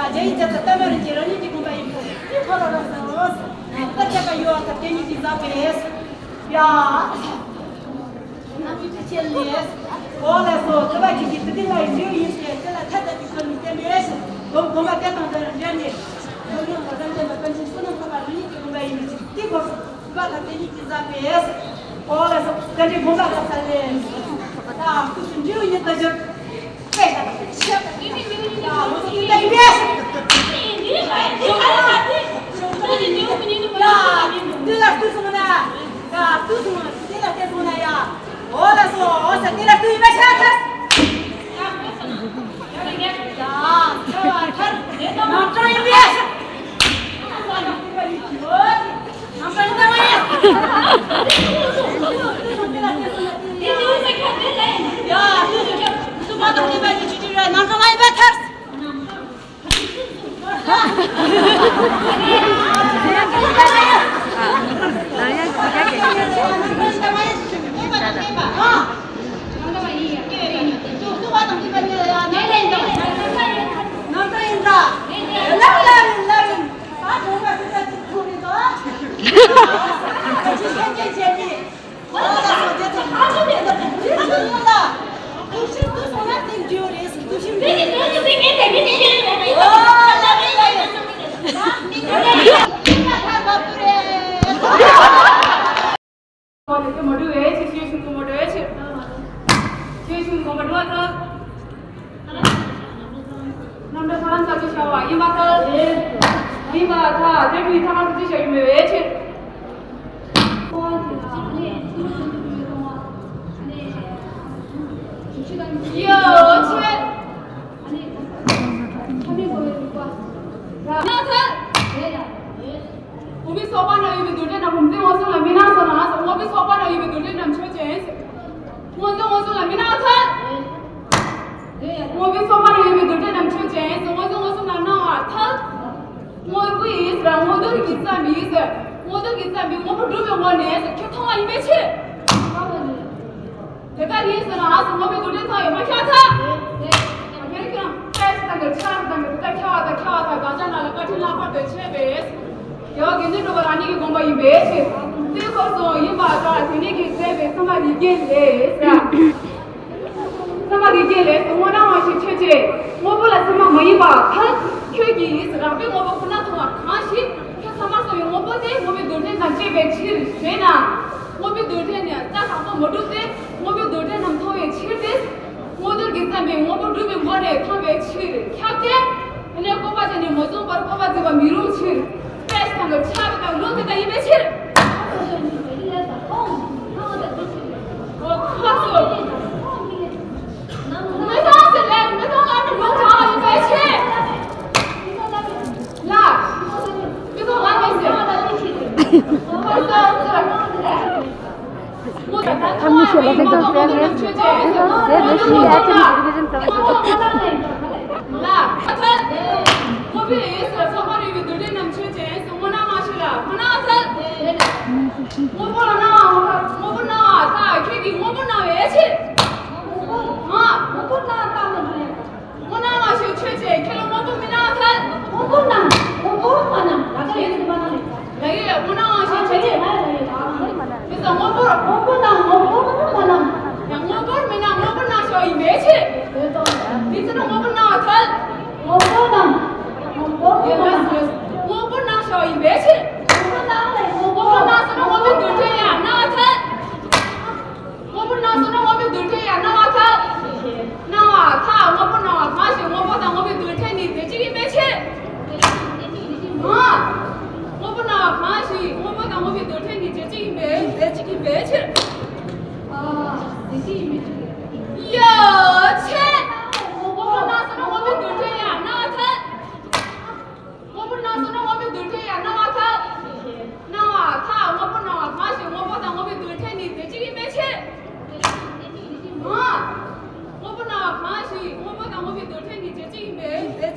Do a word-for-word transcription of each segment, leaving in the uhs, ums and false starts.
རྒྱ་ཡིག་བརྒྱ་རྩ་ལྟ་མ་རིན་གྱིས་རང་ཉིད་ཀྱི་དགོངས་པ་ཡིན། དེ་ཁོ་རང་རང་སོང་། ད་ཁྱད་པར་ཡོད་པ་དེ་ཉིད་ཀྱི་ཟབ་པས། ཡ། རྣམ་སྤྲུལ་ཆེ་ལས། འོ་ལགས་སོ། དེ་བ་ཅིག་གིས་དེ་དེ་ལ་ཡིད་ཡུལ་ཡིན་ཏེ། དེ་ལ་ཐད་ཀར་གྱི་ཁོ་ནི་བསྟན་པས། དགོངས་དགོངས་པ་དེ་དང་དེ་ལ་འབྲེལ་ནས། དོན་ཡོད་པ་དང་ལྡན་པ་ཀུན་གྱི་བསོད་ནམས་འཕགས་པ་རང་ཉིད་ཀྱི་དགོངས་པ་ཡིན་པའི་ཕྱིར། དེ་སྐོར་སུ་དེ་བ་དང་དེ་ཉིད་ཀྱི་ཟབ་པས། འོ་ལགས་སོ། དེ་འདྲའི་དགོངས་པ་རབ་གསལ་ལས། ད་སྐུ་གསུམ་འབྲས་བུ་ཉིད་དུ་གྱུར། རྣམ་གྲངས་ཐམས་ཅད་ཅི་བྱ་བ་ཡིན་པར་ཐལ། ཡིན་པར་ཐལ། དེ་དུས་ཐ་མ་ཅི་བྱ་ཡིན་པའི་ཕྱིར། ཡོད་ཆེ། ན་ཐལ། དབུ་མའི་ཚོགས་པ་ན་ཡོད་པའི་རྡུལ་ཕྲན་རྣམས་བུམ་འཛིན་འོད་སྲུང་ལ་མི་སྣང་ཟེར་ན། དབུ་མའི་ཚོགས་པ་ན་ཡོད་པའི་རྡུལ་ཕྲན་རྣམས་ཆོས་ཅན། བུམ་འཛིན་འོད་སྲུང་ལ་མི་སྣང་ཐལ། དབུ་མའི་ཚོགས་པ་ན་ཡོད་པའི་རྡུལ་ཕྲན་རྣམས་ཆོས་ཅན། བུམ་འཛིན་འོད་སྲུང་ལ་སྣང་བ་ཐལ། དངོས་པོ་ཡིན་ཟེར། དངོས་དོན་གྱི་བསམ་པའི་ཟེར། དངོས་དོན་གྱི་བསམ་པའི་དངོས་པོ་སྒྲུབ་པའི་ངོ་ནས་ཟེར། ཁྱོད་མཐོང་བ་ཡིན་པའི་ཕྱིར། དེ་ལྟར་ཡིན་ཟེར་ན། ཨ་ཟེར། དངོས་པོའི་རྡུལ་ཕྲན་མཐོང་ཡོད་མ་ཤ་ཚ། ཁྱེད་ཀྱང་ཏེས་དང་གི་ཆ་དང་གི་དེ་ལྟར་ཁྱབ་པ་དང་ཁྱབ་པ་དང་དགག་བྱ་རྣམས་ལ་བཀའ་དྲིན་ལྷག་པར་དུ་ཆེ་བས། རྒྱལ་བ་དགེ་འདུན་གྲུབ་པ་རང་ཉིད་ཀྱི་དགོངས་པ་ཡིན་པའི་ཕྱིར། དེའི་སྐོར་སུ་ཡིན་པར་ཐལ། དེ་ཉིད་ཀྱིས་མཛད་པའི་བསམ་པ་རིགས་བརྒྱད་ལས་ཟེར། བསམ་པ་རིགས་བརྒྱད་ལས་སུ་དངོས་སྣང་བ་ཞིག་ཆོས་ཅན། དངོས་པོ་ལ་ཚད་མ་མ་ཡིན་པར་ཐལ། ཁྱོད་ཀྱིས་རང་པའི་དངོས་པོ་ཁོ་ན་མཐོང་བ་གང་ཞིག་ཁྱོད་ཚང་མར་སོང་བའི་དངོས་པོ་དེ་དངོས་པོའི་རྡུལ་ཕྲན་དང་བཅས་པའི་ཕྱིར་ཞེ་ན། དངོས་པོའི་རྡུལ་ཕྲན་ནི་རྩ་དྲག་པོ་མི་འགྲུབ་སྟེ། དངོས་པོའི་རྡུལ་ཕྲན་རྣམས་མཐོང་བའི་ཕྱིར་ཏེ། དངོས་དོན་གྱི་བསམ་པས་དངོས་པོ་སྒྲུབ་པའི་སྒོ་ནས་མཐོང་བའི་ཕྱིར་ཁྱབ་སྟེ། དེ་ནས་བཀོད་པ་ཅན་ནི་མི་གསུངས་པར་བཀོད་པ་འཛིན་པ་མི་རུང་ཕྱིར། ཏེས་དང་གི་ཆ་དང་ལུགས་དེ་ལྟ་ཡིན་པའི་ཕྱིར། ཨོ་ཁོ་སོ། མི་ཚང་ཟེར་ལས་མི་ཚང་ལ་ནི་ལུགས་དྲང་ཡིན་པའི་ཕྱིར། ལ། མི་ཚང་ལ་མི་ཟེར། ཁོ་སོ་ཟེར། ཐབས་མི་ཤེས་ལ་དེ་དང་བཙལ་ནས་དེ་ནི་ཤི་ཡ་ཅི་མི་ཞིག་རེད་དམ་ཞེས། ལ། ཁོ་པའི་ཡིད་ཟེར་ཚོགས་པ་རིག་པའི་རྡུལ་ཕྲན་རྣམས་ཆོས་ཅན། དངོས་སྣང་མ་ཤེས་ལ་དངོས་སྣང་ཐལ། དངོས་པོ་ལ་སྣང་བ་དངོས་པོ་སྣང་བ་ཐལ། ཁྱོད་ཀྱིས་དངོས་པོ་སྣང་བའི་ཕྱིར། དངོས་པོ་སྣང་བ་ཐལ། དངོས་སྣང་མ་ཤེས་ཆོས་ཅན། ཁྱོད་ལ་དངོས་པོ་མི་སྣང་ཐལ། དངོས་པོ་སྣང་། དངོས་པོ་མ་སྣང་། ད་ལྟ་ཡོད་ཚུལ་མ་སྣང་ལས། ལ་ཡོད་དངོས་སྣང་མ་ཤེས་ཆོས་ཅན། མི་ཚོ་དངོས་པོར། དངོས་པོ་སྣང་། དངོས་པོ་མ་སྣང་། ཡང་དངོས་པོར་མི་སྣང་། དངོས་པོ་སྣང་ཞོག་ཡིན་པའི་ཕྱིར། མི་ཚོ་དངོས་པོ་སྣང་བ་ཐལ། དངོས་པོ་སྣང་། དངོས་པོ་མ་སྣང་། དངོས་པོ་སྣང་ཞོག་ཡིན་པའི་ཕྱིར། དངོས་པོ་སྣང་ལས་དངོས་པོ་སྣང་ཟེར་ན་དངོས་པོའི་རྡུལ་ཕྲན་ཡང་སྣང་བ་ཐལ། དངོས་པོ་སྣང་ཟེར་ན་དངོས་པོའི་རྡུལ་ཕྲན་ཡང་སྣང་བ་ཐལ། སྣང་བ་ཐལ། དངོས་པོ་སྣང་བ་གང་ཞིག་དངོས་པོ་དང་དངོས་པོའི་རྡུལ་ཕྲན་ནི་རྫས་གཅིག་ཡིན་པའི་ཕྱིར། ཨང་། དངོས་པོ་སྣང་བ་གང་ཞིག་དངོས་པོ་དང་དངོས་པོའི་རྡུལ་ཕྲན་ནི་རྫས་གཅིག་ཡིན་པའི་རྫས་གཅིག་ཡིན་པའི་ཕྱིར། ཨ། རྫས་གཅིག་ཡིན་པའི་ཕྱིར། ཡོད་ཆེ། དངོས་པོ་སྣང་ཟེར་ན་དངོས་པོའི་རྡུལ་ཕྲན་ཡང་སྣང་བ་ཐལ། དངོས་པོ་སྣང་ཟེར་ན་དངོས་པོའི་རྡུལ་ཕྲན་ཡང་སྣང་བ་ཐལ། སྣང་བ་ཐལ། དངོས་པོ་སྣང་བ་གང་ཞིག་དངོས་པོ་དང་དངོས་པོའི་རྡུལ་ཕྲན་ནི་རྫས་གཅིག་ཡིན་པའི་ཕྱིར། ཨང་། དངོས་པོ་སྣང་བ་གང་ཞིག་དངོས་པོ་དང་དངོས་པོའི་རྡུལ་ཕྲན་ནི་རྫས་གཅིག་ཡིན་པའི་རྫས་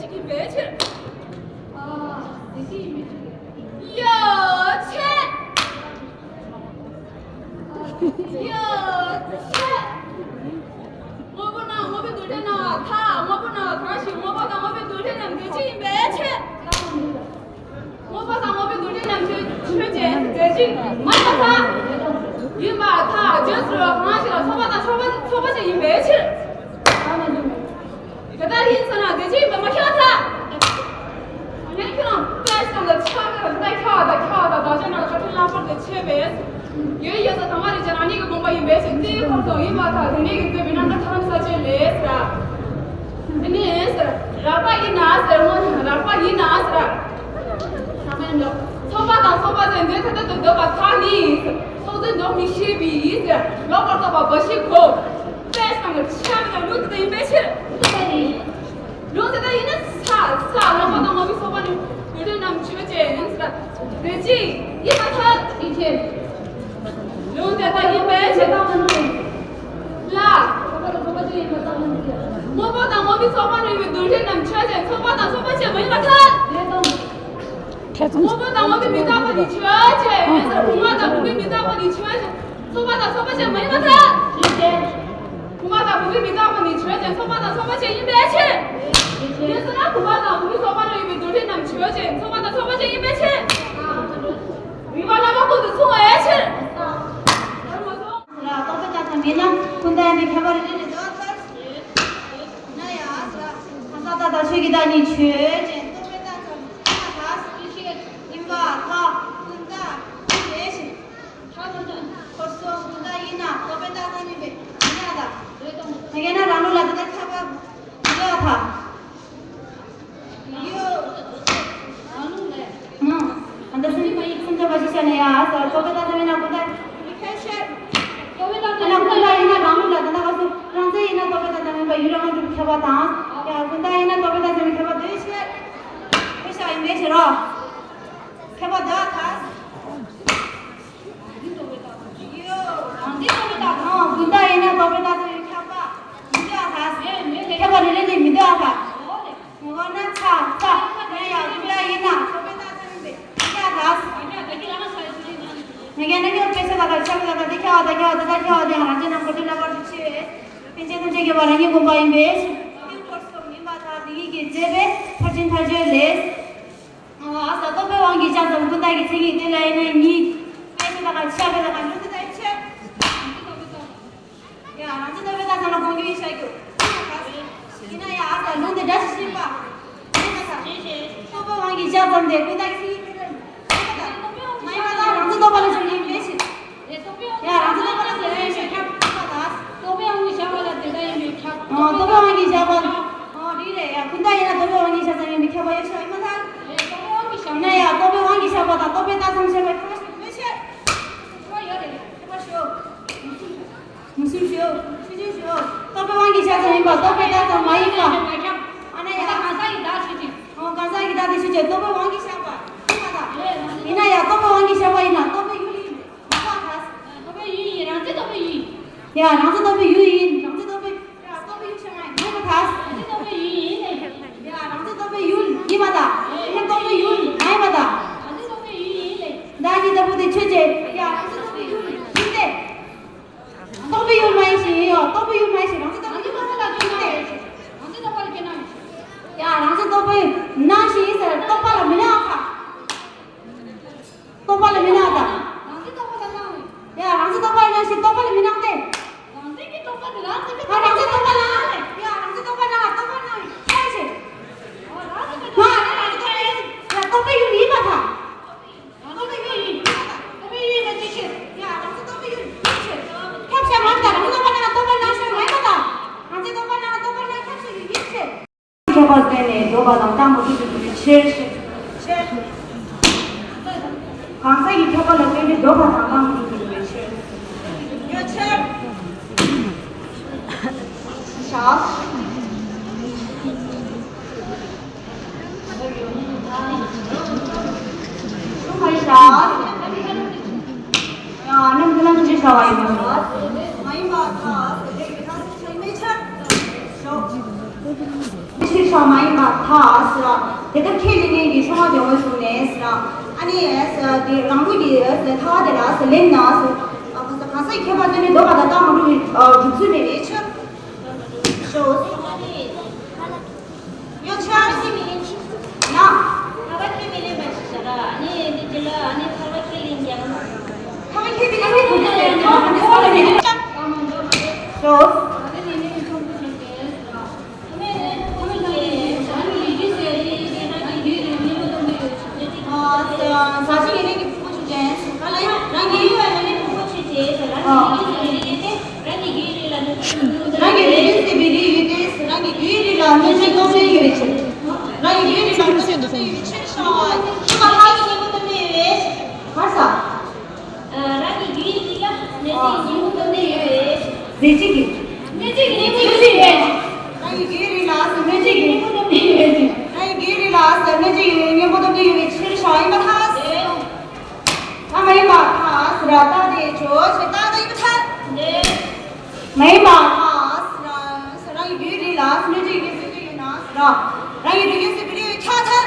ཅིག་མ་ཡིན་པར་ཐལ། ཡིན་པར་ཐལ། རྗེས་སུ་གང་ཞིག་ལ་ཚོགས་པ་དང་ཚོགས་པ་ཚོགས་པ་ཅན་ཡིན་པའི་ཕྱིར། དེ་ལྟར་ཡིན་ཟེར་ན་དེ་ཅི་ཡིན་པ་མ་ཤེས་པར་ཐལ། ངས་ཁྱོད་རང་དཔེ་ཙམ་ལ་ཆགས་ཀྱི་རེད། ཁྱབ་པ་དང་ཁྱབ་པ་དང་བདག་ཅག་རྣམས་ལ་བཀའ་དྲིན་བླང་དོར་དེ་ཆེ་བས། ཡོད་ཡོད་ས་དང་མ་རེད་ཅེ་ན་ནི་གི་དགོངས་པ་ཡིན་པའི་ཕྱིར། དེའི་འཁོར་དུ་ཡིན་པར་ཐལ། དེ་ནི་གི་མཛད་པའི་རྣམ་ཐར་ཐམས་ཅད་ལས་ཟེར། དེ་ནི་ཟེར་རགས་པ་ཡིན་ན་ཟེར། རགས་པ་ཡིན་ན་ཟེར། ཚོགས་པ་དང་ཚོགས་པ་ཅན་འདི་ཐ་དད་དུ་འདོད་པར་ཐལ་ནི། ཚོགས་ཅན་འདོད་མི་ཤེས་པའི་ཡིད་ཟེར། ལོག་པར་རྟོག་པ་འབའ་ཞིག་གོ། དཔེ་ཙམ་ལ་ཆགས་པའི་ལུགས་དེ་ཡིན་པའི་ཕྱིར། ལུང་དེ་ལྟར་ཡིན་ན་ས་ས་རྨོངས་པ་དང་རྨོངས་པའི་ཚོགས་པ་ནི་རྡུལ་ཕྲན་རྣམས་ཆོས་ཅན། རེ་ཅིག་ཡིན་པར་ཐལ། ཡིན་ཕྱིར། ལུང་དེ་ལྟར་ཡིན་པའི་ཕྱིར་དང་མ་ནུས་ལ། རྨོངས་པ་དང་རྨོངས་པའི་ཚོགས་པ་ནི་རྡུལ་ཕྲན་རྣམས་ཆོས་ཅན། ཚོགས་པ་དང་ཚོགས་པ་ཅན་མ་ཡིན་པར་ཐལ། རྨོངས་པ་དང་རྨོངས་པའི་མི་རྟག་པ་ནི་ཆོས་ཅན། བུམ་པ་དང་བུམ་པའི་མི་རྟག་པ་ནི་ཆོས་ཅན། ཚོགས་པ་དང་ཚོགས་པ་ཅན་མ་ཡིན་པར་ཐལ། བུམ་པ་དང་བུམ་པའི་མི་རྟག་པ་ནི་ཆོས་ཅན། ཚོགས་པ་དང་ཚོགས་པ་ཅན་ཡིན་པའི་ཕྱིར། དེ་ཚོ་ན་བུམ་པ་དང་བུམ་པའི་ཚོགས་པ་ན་ཡོད་པའི་རྡུལ་ཕྲན་རྣམས་ཆོས་ཅན། ཚོགས་པ་དང་ཚོགས་པ་ཅན་ཡིན་པའི་ཕྱིར། རིགས་པ་རྣམ་པ་ཀུན་ཏུ་མཚུངས་པའི་ཕྱིར། ལ་རྟོག་པས་བཏགས་ཙམ་ཡིན་ན་ཀུན་བཏགས་ཡིན་པས་ཁྱབ་པ་རེ་རེ་ལས་འདོད་པར་ཐལ། ན་ཡ་ས་གང་ཟག་བཏགས་དང་ཆོས་ཀྱི་བཏགས་གཉིས་ཆོས་ཅན། རྟོག་པས་བཏགས་ཙམ་ཡིན་ན་ཐལ། ཡིན་པར་ཐལ། ཀུན་བཏགས་ཡིན་པའི་ཕྱིར། འཁོར་གསུམ་ཀུན་བཏགས་ཡིན་ན་རྟོག་པས་བཏགས་ཙམ་ཡིན་པས་མི་འདོད་པར་ཐལ། དེ་ཡིན་ན་རང་ལུགས་ལ་དེ་ལྟར་ཁྱབ་པ་མི་འདོད་པར་ཐལ། ཡོད། རང་ལུགས་ལས། ཨང་། ད་སེམས་ཀྱི་མ་ཡིག་སེམས་ཅན་པ་ཞིག་བཤད་ན་ཡ་ས་རྟོག་པས་བཏགས་ཙམ་ཡིན་ན་ཀུན་བཏགས་ཡིན་ན་ཀུན་བཏགས་ཡིན་ན་རང་ལུགས་ལ་དེ་ལྟར་ག་སོ་རང་མཚན་ཡིན་ན་རྟོག་པས་བཏགས་ཙམ་ཡིན་པ་ཡུལ་རང་ལུགས་ཁྱབ་པ་དང་། ཡ་ཀུན་བཏགས་ཡིན་ན་རྟོག་པས་བཏགས་ཙམ་ཡིན་ཁྱབ་པ་འདོད་ཕྱིར། དེ་བཞག་ཡིན་པའི་ཕྱིར་རོ། ཁྱབ་པ་འདོད་པར་ཐལ། རང་འཛིན་རྟོག་པས་བཏགས་ཙམ་ཡང་ཀུན་བཏགས་ཡིན་ན་རྟོག་པས་བཏགས་ཙམ་ཡང་ཁྱབ་པ་མི་འདོད་པར་ཐལ། ཁྱབ་པ་རེ་རེ་ལས་མི་འདོད་པར་ཐལ། ངོ་བོ་ན་ཚ་ཚ་ཡང་ཡང་ཀུན་བཏགས་ཡིན་ན་རྟོག་པས་བཏགས་ཙམ་ཡིན་པས་མི་འདོད་པར་ཐལ། ངེད་ཀྱི་རྣམ་སྨིན་དཔེ་ཆ་ལ་ཁ་ཆགས་ལ་ཁ་དེ་ཁྱབ་པ་དང་ཁྱབ་པ་དེ་ལྟར་ཁྱབ་པ་དེ་ཡང་རང་རྒྱལ་རྣམས་ཀུན་འདུས་རྣམ་པར་ཤེས་ཆེ་བས། ཕན་ཆད་ཐམས་ཅད་མཁྱེན་པ་རང་ཉིད་བསྒོམ་པ་ཡིན་པས། དེ་འཁོར་གསུམ་ཡིན་པར་ཐལ། དེ་ཉིད་ཀྱིས་མཛད་པའི་ཕར་ཕྱིན་ཐལ་འགྱུར་ལས། ཨ་ས་རྟོག་པའི་དབང་གིས་ཤར་ཙམ་ཀུན་བཏགས་ཀྱི་མཚན་ཉིད་དེ་ལ་ཡིན་ན་ཉིད། དཔེ་ཆ་ལ་ཁ་ཆགས་པའི་ལ་ཁ་ལུང་དེ་ལྟར་ཡིན་ཕྱིར། ཡ་རང་ཚོ་རྟོག་པས་བཏགས་ཙམ་ལ་དགོངས་རྒྱུ་ཡིན་ཤག་རྒྱུ། ཡིན་ན་ཡ་ཨ་ས་ལུང་དེ་འདྲ་ཞིག་ཤེས་པ། ཡིན་ན་ས་རྟོག་པའི་དབང་གིས་ཤར་ཙམ་དེ་ཀུན་བཏགས་ཀྱི་མཚན་ཉིད་དེ་ལ་མ་ཡིན་པ་དང་རང་ཚོ་རྟོག་པ་ལ་བྱུང་ཡིན་མེད་ཕྱིར། ཡ་རང་ཚོ་རྟོག་པ་ལ་བྱུང་ཡིན་ཕྱིར་ཁྱབ་པ་དང་། རྟོག་པའི་དབང་གིས་བཞག་པ་ལ་དེ་ལྟར་ཡིན་པས་ཁྱབ། ཨ་རྟོག་པའི་དབང་གིས་བཞག་པ། ཨ་རེད་རེད། ཡ་ཀུན་བཏགས་ཡིན་ན་རྟོག་པའི་དབང་གིས་བཞག་ཙམ་ཡིན་པས་ཁྱབ་པ་ཡོད་ཤག་ཡིན་མ་ཐག་ཡིན་ན་ཡ་རྟོག་པའི་དབང་གིས་བཞག་པ་དང་རྟོག་པས་བཏགས་ཙམ་ཞེས་པའི་ཁྱད་པར་ཞིག་མེད་ཕྱིར། ཁྱད་པར་ཡོད་རེད། ཁྱད་པར་ཞུ། ངོས་ཟིན་ཞུ། ཆོས་ཅན་ཞུ། རྟོག་པའི་དབང་གིས་བཞག་ཙམ་ཡིན་པ་རྟོག་པས་བཏགས་ཙམ་མ་ཡིན་པ། ཨ་ན་ཡ། གང་ཟག་གི་བདག་ཆོས་ཅན། ཨོ་གང་ཟག་གི་བདག་དེ་ཆོས་ཅན་རྟོག་པའི་དབང་གིས་བཞག་པ་ཡིན་པ་དང་། ཡིན་ན་ཡང་རྟོག་པའི་དབང་གིས་བཞག་པ་ཡིན་ན་རྟོག་པའི་ཡུལ་ཡིན་མ་གཏོགས། རྟོག་པའི་ཡུལ་ཡིན། རང་རྩིས་རྟོག་པའི་ཡུལ་ཡིན། ཡ་རང་རྩིས་རྟོག་པའི་ཡུལ་ཡིན། རང་རྩིས་རྟོག་པའི་ཡ་རྟོག་པའི་ཡུལ་ཆགས་མ་ཡིན་མ་གཏོགས། རང་རྩིས་རྟོག་པའི་ཡུལ་ཡིན་ལེ། ཡ་རང་རྩིས་རྟོག་པའི་ཡུལ་ཡིན་མ་གཏོགས། ཡིན་ན་རྟོག་པའི་ཡུལ་མ་ཡིན་མ་གཏོགས། རང་རྩིས་རྟོག་པའི་ཡུལ་ཡིན་ལེ། བདག་ཉིད་ལྟ་བུ་དེ་ཆོས་ཅན། ཡ་རང་རྩིས་རྟོག་པའི་ཡུལ་ཡིན་ཏེ། རྟོག་པའི་ཡུལ་མ་ཡིན་ཞིང་ཡོད། རྟོག་པའི་ཡུལ་མ་ཡིན་ཞིང་རང་རྩིས་རྟོག་པའི་ཡུལ་མ་ཡིན་ཏེ། རང་རྩིས་རྟོག་པ་ལ་སྐྱོན་ན་མི་ཆོག་ཡ་རང་རྩིས་རྟོག་པའི་སྣང་ཞིང་ཟེར་རྟོག་པ་ལ་མི་སྣང་བ། རྟོག་པ་ལ་མི་སྣང་བ་དང་། རང་རྩིས་རྟོག་པ་ལ་སྣང་བས། ཡ་རང་རྩིས་རྟོག་པ་ལ་སྣང་ཞིང་རྟོག་པ་ལ་མི་སྣང་སྟེ། རང་རྩིས་ཀྱི་རྟོག་པ་དེ་རང་རྩིས་ཀྱི་ཨ་རང་རྩིས་རྟོག་པ་ལ་སྣང་བས། ཡ་རང་རྩིས་རྟོག་པ་སྣང་ལ་རྟོག་པ་སྣང་བས་ཁྱད་ཆེ། ཨ་རང་རྩིས་རྟོག་པ་ཡིན། ཡ་རྟོག་པའི་ཡུལ་ཡིན་པ་དང་། རང་རྩིས་རྟོག་པའི་ཡུལ་ཡིན། རྟོག་པའི་ཡུལ་ཡིན་པ་ཅི་ཕྱིར། ཡ་རང་རྩིས་རྟོག་པའི་ཡུལ་ཡིན་ཕྱིར། ཁྱབ་བྱ་རང་དང་རང་རྩིས་རྟོག་པ་སྣང་ལ་རྟོག་པ་སྣང་ཞིང་མ་ཡིན་པ་དང་། རང་རྩིས་རྟོག་པ་སྣང་ལ་རྟོག་པ་སྣང་ཁྱབ་བྱ་ཡུལ་ཡིན་ཕྱིར། ཁྱད་པར་བསྟན་ནས་འདོད་པ་དང་རྟགས་མ་གྲུབ་ཏུ་འགྱུར་བའི་ཕྱིར། གང་ཟག་གི་ཁྱད་པར་ལ་བརྟེན་ཏེ་འདོད་པ་དང་རྟགས་མ་གྲུབ་ཏུ་འགྱུར་བའི་ཕྱིར། ཡོད་ཕྱིར། བྱ། ཡང་ནི་འདི་ལ་ཅི་བྱ་བ་ཡིན་པ། མ་ཡིན་པར་ཐལ། ཕྱིར་ཕྱིར་མ་ཡིན་པར་ཐལ་ཟེར། དེ་ལྟར་ཁས་ལེན་མཁན་གྱི་ཕྱོགས་སྔ་ཇོ་བོས་གསུངས་ནས་ཟེར། ཨ་ནི་དེ་རང་ལུགས་ཀྱི་ཐལ་བ་དེ་ལ་ཟེར་ལེན་ན་ཟེར། གང་ཟག་ཁྱད་པར་དེ་ནི་འདོད་པ་དང་རྟགས་མ་གྲུབ་པའི་གྲུབ་ཚུལ་མེད་པའི་ཕྱིར། ཡོད་ཕྱིར་ཨ་ནི་མི་ལེན་ན། ཐལ་བ་ཁས་མི་ལེན་པ་ཞིག་བྱ་ར། ཨ་ནི་འདི་ཅི་ལ་ཨ་ནི་ཐལ་བ་ཁས་ལེན་ཀྱང་། ཟ་ཆེན་ཡེ་ལེན་གྱི་ཕུང་པོ་ཆུ་ཅན། རང་གི་ཡུལ་ལ་ནི་ཕུང་པོ་ཆུ་ཅན། རང་གི་ཡུལ་ལ་ནི་ཕུང་པོ་ཆུ་ཅན། རང་གི་ཡུལ་ལ་ནི། རང་གི་རིགས་རྒྱུད་ཟད་པའི་རིགས་ཡོད་དེ། རང་གི་རྒྱུད་རིགས་ལ་གནོད་བྱེད་གཏོང་སེམས་ཡོད་པའི་ཕྱིར། རང་གི་རྒྱུད་རིགས་ལ་གནོད་བྱེད་གཏོང་སེམས་ཡོད་པའི་ཕྱིར་ཞེས་པ་ལ་ཧ་གི་གཉེན་པོ་སྟོབས་ལྡན་ཡོད་པས། གར་ས། རང་གི་རྒྱུད་རིགས་ལ་གནོད་བྱེད་གཉེན་པོ་སྟོབས་ལྡན་ཡོད་པས། ཟད་བྱེད་ཀྱི། གནོད་བྱེད་ཀྱི་གནོད་བྱེད་ཀྱི་ཡོད་པས། རང་གི་རྒྱུད་རིགས་ལ་གནོད་བྱེད་ཀྱི་གཉེན་པོ་སྟོབས་ལྡན་ཡོད་པས། རང་གི་རྒྱུད་རིགས་ལ་གནོད་བྱེད་ཀྱི་གཉེན་པོ་སྟོབས་ལྡན་ཡོད་པའི་ཕྱིར་ཞེས་པ་ཡིན་པར་ཐལ། ཨ་མ་ཡིན་པར་ཐལ་ཟེར་ར། རྟགས་དེ་ཆོས་ཅན་རྟགས་དང་ཡིན་པར་ཐལ། མ་ཡིན་པར་ཐལ་ཟེར་ར། རང་གི་རྒྱུད་རིགས་ལ་གནོད་བྱེད་ཀྱི་གནོད་བྱེད་ཡོད་ན་ཟེར་ར། རང་གི་རིགས་རྒྱུད་ཟད་པའི་རིགས་ཁྱབ་ཐལ།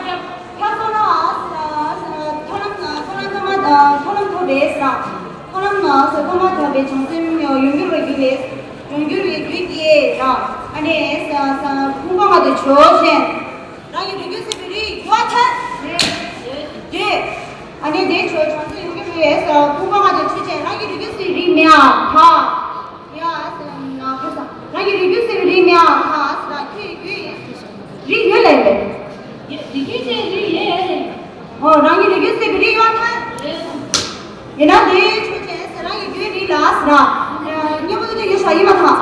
ཁྱབ། ཁྱབ་སོང་ན་ཟེར་ར། མཐོང་ལམ་མཐོང་ལམ་མཐོང་ལམ་ཐོབ་པས་ཟེར་ར། མཐོང་ལམ་ཟེར་མཐོང་ལམ་ཐོབ་པས་བྱང་སེམས་ཡོངས་གྱུར་བར་གྱུར་པས། ཡོངས་གྱུར་བའི་རྒྱུད་ཀྱིས་ར། ཨ་ནི་ཕུང་པོ་ལྔ་དེ་ཆོས་ཅན། རང་གི་རིགས་རྒྱུད་ཟད་པའི་རིགས་ཡོད་ཐལ། ཡོད། ཨ་ནི་དེ་ཆོས་བྱང་སེམས་ཡོངས་གྱུར་བའི་ཕུང་པོ་ལྔ་དེ་ཆོས་ཅན། རང་གི་རིགས་རྒྱུད་ཟད་པའི་རིགས་མེད་པར་ཐལ། ཡ་ཟེར་ན་ཁ་ས། རང་གི་རིགས་རྒྱུད་ཟད་པའི་རིགས་མེད་པར་ཐལ་ཟེར་ན་ཁྱོད་རིགས་རྒྱུད་རིགས་ཡོད་ལབ་ཡོད། རིགས་རྒྱུད་ཟད་རིགས་ཡོད་ལབ་ཡོད། ཨོ། རང་གི་རིགས་རྒྱུད་ཟད་པའི་རིགས་ཡོད་ཐལ། ཡིན་ན་དེ་ཆོས་ཅན་ཟེར། རང་གི་རྒྱུད་རིགས་ལ་ཟེར་ན་གཉེན་པོ་སྟོབས་ལྡན་ཡོད་ཤག་ཡིན་པར་ཐལ།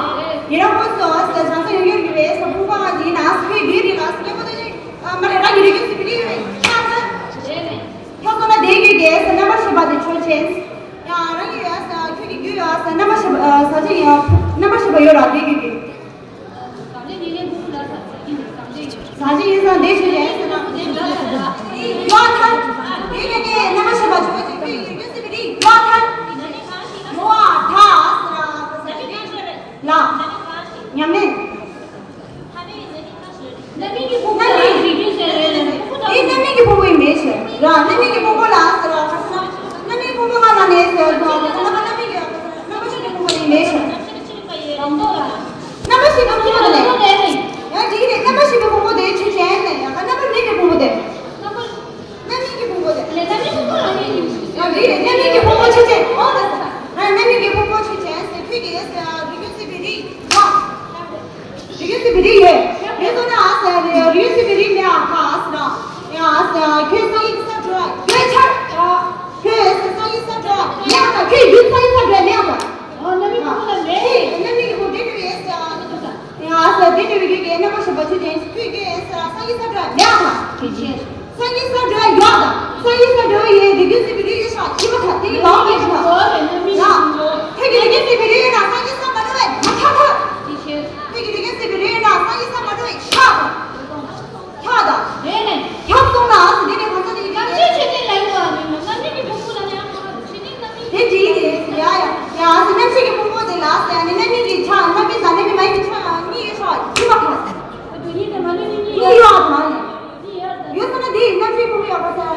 ཡིན་ན་ཁོ་སོ་ཟེར་བྱང་སེམས་ཡོངས་གྱུར་ཡོད་པའི་ཕུང་པོ་ལྔ་ཡིན་ན་ཁོའི་རྒྱུད་རིགས་ལ་གཉེན་པོ་སྟོབས་ལྡན། ཨ་མ་རེད། རང་གི་རིགས་རྒྱུད་ཟད་པའི་རིགས་ཡོད་པས་ཁྱབ་ཐལ། ཁྱབ་སོང་ན་དེའི་རྒྱུད་ཀྱི་ཟེར་རྣམ་པར་ཤེས་པ་དེ་ཆོས་ཅན། ཡང་རང་གི་ཡ་ཟེར་ཁྱོད་ཀྱི་རྒྱུད་ཡ་ཟེར་རྣམ་པར་ཤེས་པ་ཟ་ཆེན་ཡ་རྣམ་པར་ཤེས་པ་ཡོད་ར། དེའི་རྒྱུད་ཀྱི། ཟ་ཆེན་ཡིན་ཙང་དེ་ཆོས་ཅན་ཟེར་ན། ཡོད་ཐལ། དེ་ནི་དེ་རྣམ་པར་ཤེས་པ་ཆོས་ཅན། ཁྱོད་ཀྱི་རྒྱུད་ཟད་པའི་རིགས་ཡོད་ཐལ། ཡོད་ཐལ་ཟེར་ན་ལ། ཉམས་ལེན། རྣམ་སྨིན་གྱི་ཕུང་པོ་ལ་རིགས་རྒྱུད་ཟེར་རེད། དེ་རྣམ་སྨིན་གྱི་ཕུང་པོ་ཡིན་པའི་ཕྱིར་ར། རྣམ་སྨིན་གྱི་ཕུང་པོ་ལ་ཟེར་བ་ག་ཟེར་ན། རྣམ་སྨིན་ཕུང་པོ་ལྔ་ལ་ནི་ཟེར་སོང་། རྣམ་པ་རྣམ་སྨིན་གྱི་རྣམ་པ་ཤེས་པའི་ཕུང་པོ་ཡིན་པའི་ཕྱིར། རྣམ་པ་ཤེས་པའི་ཕུང་པོ་ལ་ནི། ཡང་དེ་རེད། རྣམ་པ་ཤེས་པའི་ཕུང་པོ་དེ་ཆོས་ཅན་ནས་ཡང་རྣམ་པ་མེད་པའི་ཕུང་པོ་དེ། རྣམ་སྨིན་གྱི་ཕུང་པོ་དེ། ཡང་དེ་རེད། རྣམ་སྨིན་གྱི་ཕུང་པོ་ཆོས་ཅན། ཨོ་ད་ཟེར། རྣམ་སྨིན་གྱི་ཕུང་པོ་ཆོས་ཅན་ཟེར། ཁྱོད་ཀྱི་ཟེར་རིགས་རྒྱུད་ཟད་པའི་རིགས་ཡོད། རིགས་རྒྱུད་ཟད་པའི་རིགས་ཡོད། ཡོད་སོང་ན་ཨ་ཟེར་རིགས་རྒྱུད་ཟད་པའི་རིགས་མེད་ཨ་ཁ་ཨ་ཟེར་ན། ཡང་ཨ་ཟེར་ཁྱོད་སངས་རྒྱས་ཀྱི་ས་འགྲོ་ཡོད་ཆར། ཁྱོད་སངས་རྒྱས་ས་འགྲོ་མེད་ཨ་ཁ། ཁྱོད་རྒྱུད་སངས་རྒྱས་ས་འགྲོ་མེད་ཨ་ཁ། ཨ་ནི་མི་ཁོ་ན་མེད། ཨ་ནི་མི་ཁོ་དེ་འདྲ་ཡོད་ཟེར་ཨ་ཟེར། ཡང་ཨ་ཟེར་དེ་འདྲ་ཡོད་ཀྱི་རྣམ་པ་ཤེས་པ་ཆོས་ཅན། ཁྱོད་ཀྱི་ཨ་ཟེར་སངས་རྒྱས་ས་འགྲོ་མེད་ཨ་ཁ། སངས་རྒྱས་ས་འགྲོ་ཡོད་དང་། སངས་རྒྱས་ས་འགྲོ་ཡོད། རིགས་རྒྱུད་ཟད་པའི་རིགས་ཡོད་ཤག་ཤེས་པ་ཐལ། དེ་ཡི་ལོག་ཡོད་ཤག་ཡ། ཁྱོད་ཀྱི་རིགས་རྒྱུད་ཟད་པའི་རིགས་ཡོད་ན་སངས་རྒྱས་ས་མ་འགྲོ་བས་མ་ཐག་ཐག་ཁྱོད་ཀྱི་རིགས་རྒྱུད་ཟད་པའི་རིགས་ཡོད་ན་སངས་རྒྱས་ས་མ་འགྲོ་བས་ཤག་ཐག་ཐག་དང་། དེ་ནས་ཁྱབ་སོང་ན་ཨ་ཟེར། དེ་ནས་གང་ཟག་དེ་ཡི་རྣམ་དཔྱོད་ཆོས་ཅན་ལ་ཡོད་པ་མིན་ནོ། རྣམ་སྨིན་གྱི་ཕུང་པོ་ལ་ནི་ཡང་ཁོ་ན་ཆོས་ཅན་རྣམ་སྨིན་དེ་འདྲ་ཡིན། ཡ་ཡ་ཡ་ཨ་ཟེར། རྣམ་ཤེས་ཀྱི་ཕུང་པོ་དེ་ལ་ཟེར་ནས་རྣམ་སྨིན་གྱི་ཆ་རྣམ་སྨིན་དང་རྣམ་སྨིན་མ་ཡིན་པའི་ཆ་གཉིས་ཡོད་ཤག་ཡིན་པ་ག་ཟེར། གཉིས་ཡོད་དང་། ཡོད་སོང་ན་དེ་ཡི་རྣམ་ཤེས་ཕུང་པོ་ཡོད་པ་ཟེར།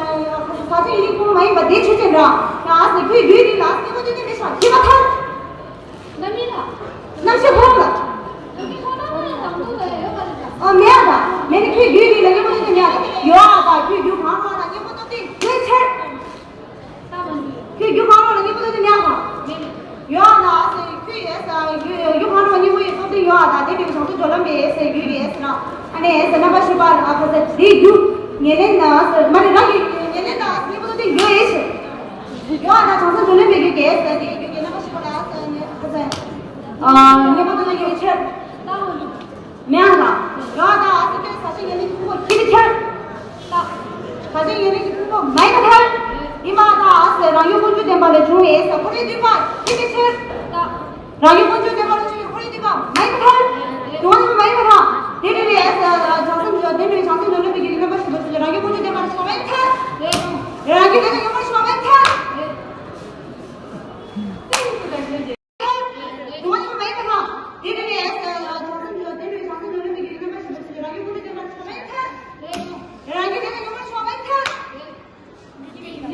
ཟ་ཆེན་ཡེ་ལེན་གྱི་ཕུང་པོ་མ་ཡིན་པ་དེ་ཆོས་ཅན་ར། ཡ་ཨ་ཟེར། ཁྱོད་རྒྱུད་རིགས་ལ་གཉེན་པོ་སྟོབས་ལྡན་མེད་ཤག་ཡིན་པར་ཐལ། རྣམ་སྨིན་ལ། རྣམ་ཤེས་ཕུང་པོ་ལ། རྣམ་སྨིན་ཕུང་པོ་ལ་དང་པོ་ལ་ཡོད་པ་རེད་ད། ཨ་མེད་ད། མེད་ནི་ཁྱོད་རྒྱུད་རིགས་ལ་གཉེན་པོ་སྟོབས་ལྡན་མེད་ད། ཡོད་ཨ་ད། ཁྱོད་རྒྱུད་གང་རུང་ལ་གཉེན་པོ་སྟོབས་ལྡན་ཡོད་ཕྱིར། ཁྱོད་རྒྱུད་གང་རུང་ལ་གཉེན་པོ་སྟོབས་ལྡན་མེད་ཨ་ད། ཡོད་ཨ་ད་ཟེར། ཁྱོད་ཡོད་ས་རྒྱུད་གང་རུང་ལ་གཉེན་པོ་ཡོད་སྟོབས་ལྡན་ཡོད་ཨ་ད། དེ་འདྲའི་བྱང་སེམས་སྦྱོར་ལམ་པའི་ཟེར་རྒྱུད་རེད་ཟེར་ན། ཨ་ནི་ཟེར་རྣམ་པར་ཤེས་པ་ལ་ཁ་ཟེར་དེའི་རྒྱུད་ཉེར་ལེན་ན་ཟེར་མ་རེད། རང་གི་ཉེར་ལེན་ན་ཟེར་གཉེན་པོ་སྟོབས་ལྡན་ཡོད་ཨེ་ཟེར། ཡོད་ཨ་ད། བྱང་སེམས་སྦྱོར་ལམ་པའི་རྒྱུད་ཀྱི་ཟེར་དེའི་རྒྱུད་ཀྱི་རྣམ་པར་ཤེས་པ་ལ་ཟེར་ནས་ཁ་ཟེར། ཨ་གཉེན་པོ་སྟོབས་ལྡན་ཡོད་ཕྱིར། མེད་ཨ་ད། ཡོད་ཨ་ད། ཨ་ཟེར་ཁྱོད་ཟ་ཆེན་ཡེ་ལེན་གྱི་ཕུང་པོ་ཡིན་པའི་ཕྱིར། ཟ་ཆེན་ཡེ་ལེན་གྱི་ཕུང་པོ་མ་ཡིན་པར་ཐལ། ཡིན་པ་ཨ་ད། ཨ་ཟེར་རང་རྒྱུད་ཀུན་འབྱུང་བདེན་པ་ལས་བྱུང་བའི་ཟེར་འཁོར་བའི་འདུས་པ་ཡིན་པའི་ཕྱིར། རང་རྒྱུད་ཀུན་འབྱུང་བདེན་པ་ལས་བྱུང་བའི་འཁོར་བའི་འདུས་པ་མ་ཡིན་པར་ཐལ། སྡུག་བསྔལ་མ་ཡིན་པར་ཐལ། དེ་འདྲ་བའི་ཨ་ཟེར་བྱང་སེམས་སྦྱོར་དེ་འདྲ་བའི་བྱང་སེམས་སྦྱོར་ལམ་པའི་རྒྱུད་ཀྱི་རྣམ་པར་ཤེས་པ་ཟེར་རང་རྒྱུད་ཀུན་འབྱུང་བདེན་པ་ལས་བྱུང་བ་མ་ཡིན་པར་ཐལ། རང་རྒྱུད་ལས་ཡོད་པར་བྱུང་བ་མ་ཡིན་པར་ཐལ། སྡུག་བསྔལ་མ་ཡིན་པ་དང་། དེ་འདྲ་བའི་ཨ་ཟེར་བྱང་སེམས་སྦྱོར་དེ་འདྲ་བའི་བྱང་སེམས་སྦྱོར་ལམ་པའི་རྒྱུད་ཀྱི་རྣམ་པར་ཤེས་པ་ཟེར་རང་རྒྱུད་ཀུན་འབྱུང་བདེན་པ་ལས་བྱུང་བ་མ་ཡིན་པར་ཐལ། རང་རྒྱུད་ལས་ཡོད་པར་བྱུང་བ་མ་ཡིན་པར་ཐལ།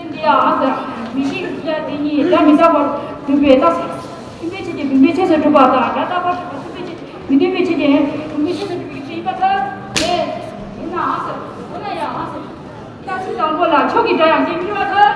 འདི་ཡང་ཟེར། མིག་ཤེས་ཀྱི་ཕྱིར་དེ་ཉིད་སྒྲ་མི་རྟག་པར་སྒྲུབ་པའི་རྟགས། མཐུན་དཔེའི་ཆོས་ཅན་བུམ་པའི་ཆོས་སུ་གྲུབ་པ་དང་། སྒྲ་རྟག་པར་གྲུབ་པ་མཐུན་དཔེའི་ཆོས། མི་མཐུན་དཔེའི་ཆོས་ཅན་བུམ་པའི་ཆོས་སུ་གྲུབ་པའི་ཕྱིར་ཡིན་པར་ཐལ། ཡིན་ནའང་ཟེར། འོ་ན་ཡང་ཟེར། རྟགས་ཚིག་དང་པོ་ལ་ཕྱོགས་ཀྱི་སྒྲ་ཡང་སྐྱེ་མི་འགྲོ་བར་ཐལ།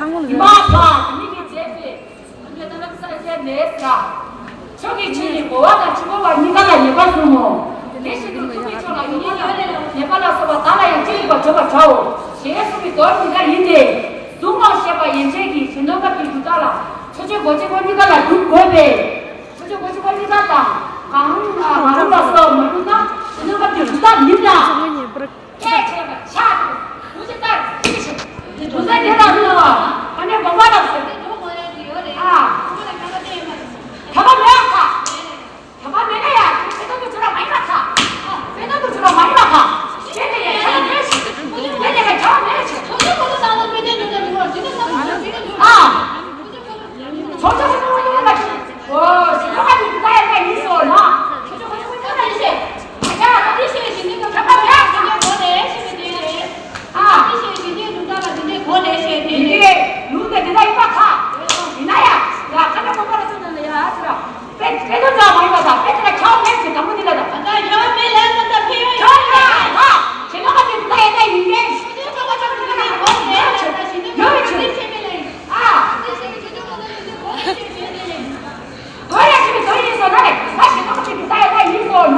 ཚང་མ་ལ། ཁྱོད་ཀྱིས་ཆོས་ཀྱི་གོ་བ་དང་ཆོས་གོ་བ་གཉིས་ཀ་ལ་ཉེས་པ་བཟུང་ངོ་། དེ་བཞིན་དུ་ཐུབ་པའི་ཕྱོགས་ལ་ཡོད་པ་ལ་ཉེས་པ་ལ་སོགས་པ་བདག་ལ་ཡང་ཅི་རིགས་པ་བརྗོད་པར་བྱའོ། ཞེས་གསུངས་པའི་མདོར་ཉེས་པ་ཡིན་ཏེ། གཟུགས་ངོ་ཞེས་པ་ཡན་ཆད་ཀྱི་ཞེ་སྡང་སྐབས་ཀྱི་སྒྲུབ་རྟགས་ལ་ཕྱོགས་ཆོས་གོ་ཆོད་པོ་གཉིས་ཀ་ལ་སྒྲུབ་དགོས་པས། ཕྱོགས་ཆོས་གོ་ཆོད་པོ་གཉིས་ཀ་དང་གང་རུང་ལ་སོགས་མ་གྲུབ་ན་ཞེ་སྡང་སྐབས་ཀྱི་སྒྲུབ་རྟགས་མིན་ལ། ཕྱག་བྱས་པ་ཕྱག་དང་། དུ་ཅི་ལྟར་ཅི་ཞིག་དུ་ཟ་དེ་དང་ནི་བ། ཨ་ནི་དགོངས་པ་རབ་ཟེར། ཨ། ཁྱབ་པ་མེད་ཁ། ཁྱབ་པ་མེད་ན་ཡང་ཚེ་དང་དུ་ཆུ་ར་མ་ཡིན་པ་ཁ། ཚེ་དང་དུ་ཆུ་ར་མ་ཡིན་པ་ཁ། དེ་ནས་ཡང་ཁྱབ་པ་མེད་ཞིག་དེ་ནས་ཡང་ཁྱབ་པ་མེད་ཞིག་ཨ། ཕྱོགས་ཆོས་སུ་མཐོང་བ་ཡོང་བ་ཞིག་འོ་ཞིག་ལ་ཁ་ཅིག་ད་ཡང་ཡིན་སོ་ན། ཕྱོགས་ཆོས་སུ་མཐོང་བ་ཡིན་ཞེས། ཁྱབ་པ་མེད་ཁ། ཁྱབ་པ་མེད་ཁ། ཨ། འདི་རེད། ལུང་དེ་འདི་ལྟར་ཡིན་པ་ཁ། ཡིན་ན་ཡ། ཡ་ཁ་ན་མ་པ་ལ་ཚོད་ན་ཡ་ཟེར། དཔེ་དཔེ་དོན་འདྲ་མ་ཡིན་པ་དང་དཔེ་དེ་ལ་ཁྱབ་མེད་ཅེས་དང་པོ་འདི་ལ་དང་། ད་ཁྱབ་མེད་ལ་ད་ད་ཕེ་ཡོད་ཡ། ཁྱབ་ཡ་ཁ། ཁྱེད་ལ་ཁ་དེ་འདི་ལྟར་ཡིན་ན་ཡིན་ངེས། ཡོད་ཡོད་ཅེས། ཨ། དོ་ཡ་ཞིག་དོ་ཡིན་སོ་ན་རེ། ད་ཞིག་ཁོ་ཅིག་ད་ཡ་ད་ཡིན་སོ་ན།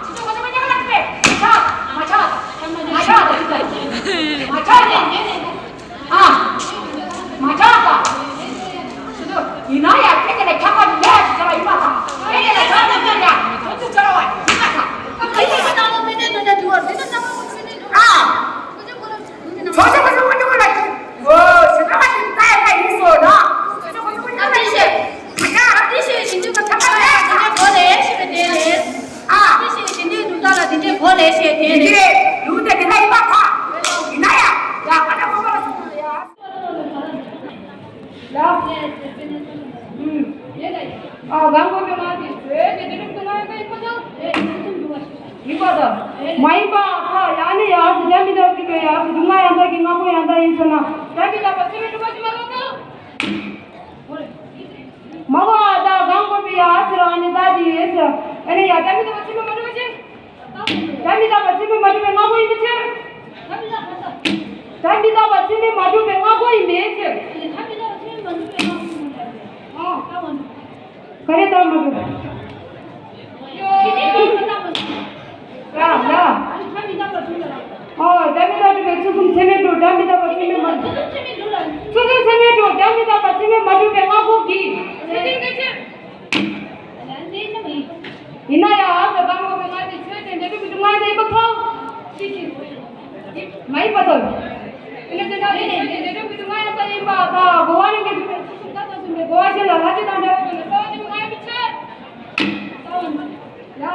ཅི་ཅོ་ཁོ་ཅོ་མ་ཉག་ལ་ཏེ། མ་ཆག་མ་ཆག་མ་ཆག་མ་ཆག་ཨ། མ་ཆག་ད། ཡིན་ན་ཡ་དེ་ག་ནས་ཁྱབ་པ་ལས་ཅི་ཅོ་ཡིན་པ་དང་། དེ་ག་ནས་ཁྱབ་པ་ལས་ཡ་དོན་དུ་ཅོ་བ་ཡིན་པ་དང་། དེ་ག་ནས་ཁྱབ་པ་ལས་དེ་ནས་ཅོ་བ་ཡིན་པ་དང་། ཨ། ཁོ་ཅོ་ཁོ་ཅོ་ཁོ་ཅོ་ཁོ་ལ་ཅི། ཨོ། ཞི་བ་ཅི་ད་ཡ་ད་ཡིན་སོ་ན། ཁོ་ཅོ་ཁོ་ཅོ་ཁོ་ཅོ་ལ་ཅི་ཞེས། ཨ་ཅག་ཨ་ཏི་ཤེས་ཞིང་དུ་ཁ་ཁ་ལ་ཡ་ད་གོ་ལེ་ཞེས་པའི་དེ་ལས། ཨ་ཏི་ཤེས་ཞིང་དུ་དུ་ད་ལ་དེ་འདྲའི་གོ་ལེ་ཞེས་དེ་ལས། ལུགས་དེ་དེ་ལ་ཡིན་པ་ཁ། ཡིན་ན་ཡ། ཡ་ཁ་ད་གོ་ཁ་ལ་སོང་ན་ཡ། ཡ། ཨུམ། ཨ་གང་གོ་དེ་མ་དེ་བོད་དེ་དེ་རིགས་དུ་མ་ཡིན་པ་ཡིན་པ་དང་། ཡིན་པ་དང་། མ་ཡིན་པ་ཁ་ཡ་ནི་ཡ་སི་དེ་མི་དག་གི་པའི་ཡ་སི་དུ་མ་ཡ་ད་གི་ང་གོ་ཡ་ད་ཡིན་ཟེར་ན། ད་གི་ད་པ་ཚེ་མི་དུ་མ་དུ་མ་ལོ་ད། མ་གོ་ཨ་ད་གང་གོ་པའི་ཡ་སི་རང་ནི་ད་དེ་ཡིན་ཟེར། ཨ་ནི་ཡ་ད་མི་དག་པ་ཚེ་མི་མ་དུ་མ་ཅི། ད་མི་དག་པ་ཚེ་མི་མ་དུ་པའི་ང་གོ་ཡིན་པ་ཅི། ད་མི་དག་པ་ཚེ་མི་མ་དུ་པའི་ང་གོ་ཡིན་པས་ཅི། ཨ། ག་རེ་ལྟར་མ་གྲུབ། ར་ར། ཨོ། སྒྲ་མི་རྟག་གྲུབ་པའི་ཚུལ་གསུམ་ཚད་མས་གྲུབ། སྒྲ་མི་རྟག་པ་ཚད་མས་མ་གྲུབ། ཚུལ་གསུམ་ཚད་མས་གྲུབ། སྒྲ་མི་རྟག་པ་ཚད་མས་མ་གྲུབ་པའི་སྔ་རྒོལ་གྱི། གོ་བ་ཞིག་ལ་ལྷ་ཆོས་དང་འདྲ་བའི་སྒོ་ནས་གསོལ་བ་བཏབ་པའི་མ་ཡིན་པའི་ཕྱིར། ཡ།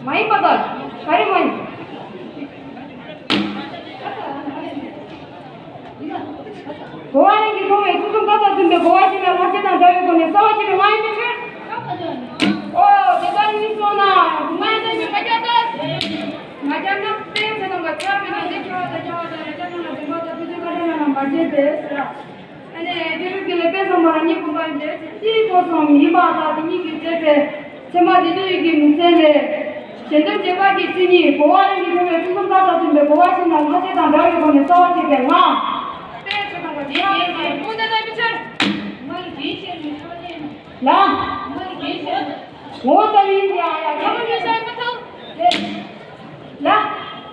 མ་ཡིན་པ་དང་ག་རེ་མ་ཡིན། གོ་བ་རང་གིས་མཐོང་བའི་ཚུལ་གསུམ་ཀ་དང་མཐུན་པའི་གོ་བ་ཞིག་ལ་ལྷ་ཆོས་དང་འདྲ་བའི་སྒོ་ནས་གསོལ་བ་བཏབ་པའི་མ་ཡིན་པའི་ཕྱིར། ཨོ་དེ་ལྟར་ཡིན་སོང་ན་སྒོ་ང་ཡང་ལྟ་ཞིང་ང་རྒྱལ་ལྟར། ང་རྒྱལ་ན་དཔེ་ཆ་ཚང་བ་ཆགས་པས་ན་འདི་ཁྱོད་ལ་ཁྱོད་ལ་རེ་ཅག་ན་ལ་དེ་མ་ད་དུས་དུས་ཀ་དེ་ན་ལ་མ་བྱེད་པས་ཟེར། ཨ་ནི་དེ་རུ་གི་ལས་དཔེ་བསམ་པ་རང་ཉིད་ཀུན་པ་ཡིན་པས་ཅི་གོ་སོང་ཡིན་པ་དག་དེ་ཉིད་ཀྱི་བྱེད་པས་ཚད་མ་དེ་དུས་ཀྱི་མི་ཚེ་ལས། གཞན་དོན་བྱེད་པ་གི་མཚན་ཉིད་གོ་བ་རང་གི་མཐོང་བའི་ཚུལ་གསུམ་ཀ་དང་མཐུན་པའི་གོ་བ་ཞིག་ན་ལྷ་ཆོས་དང་འདྲ་བའི་སྒོ་ནས་གསོལ་བ་བཏབ་པའི་མ། དཔེ་ཆ་ཚང་བ་དེ་ཡང་ཡང་ཡང་ངོ་བོ་ལྟ་བའི་ཕྱིར། ལ། ངོ་བོ་ལྟ་བའི་ཡང་ཡང་ཁྱབ་པ་མེད་ས་མ་ཐག་ལ།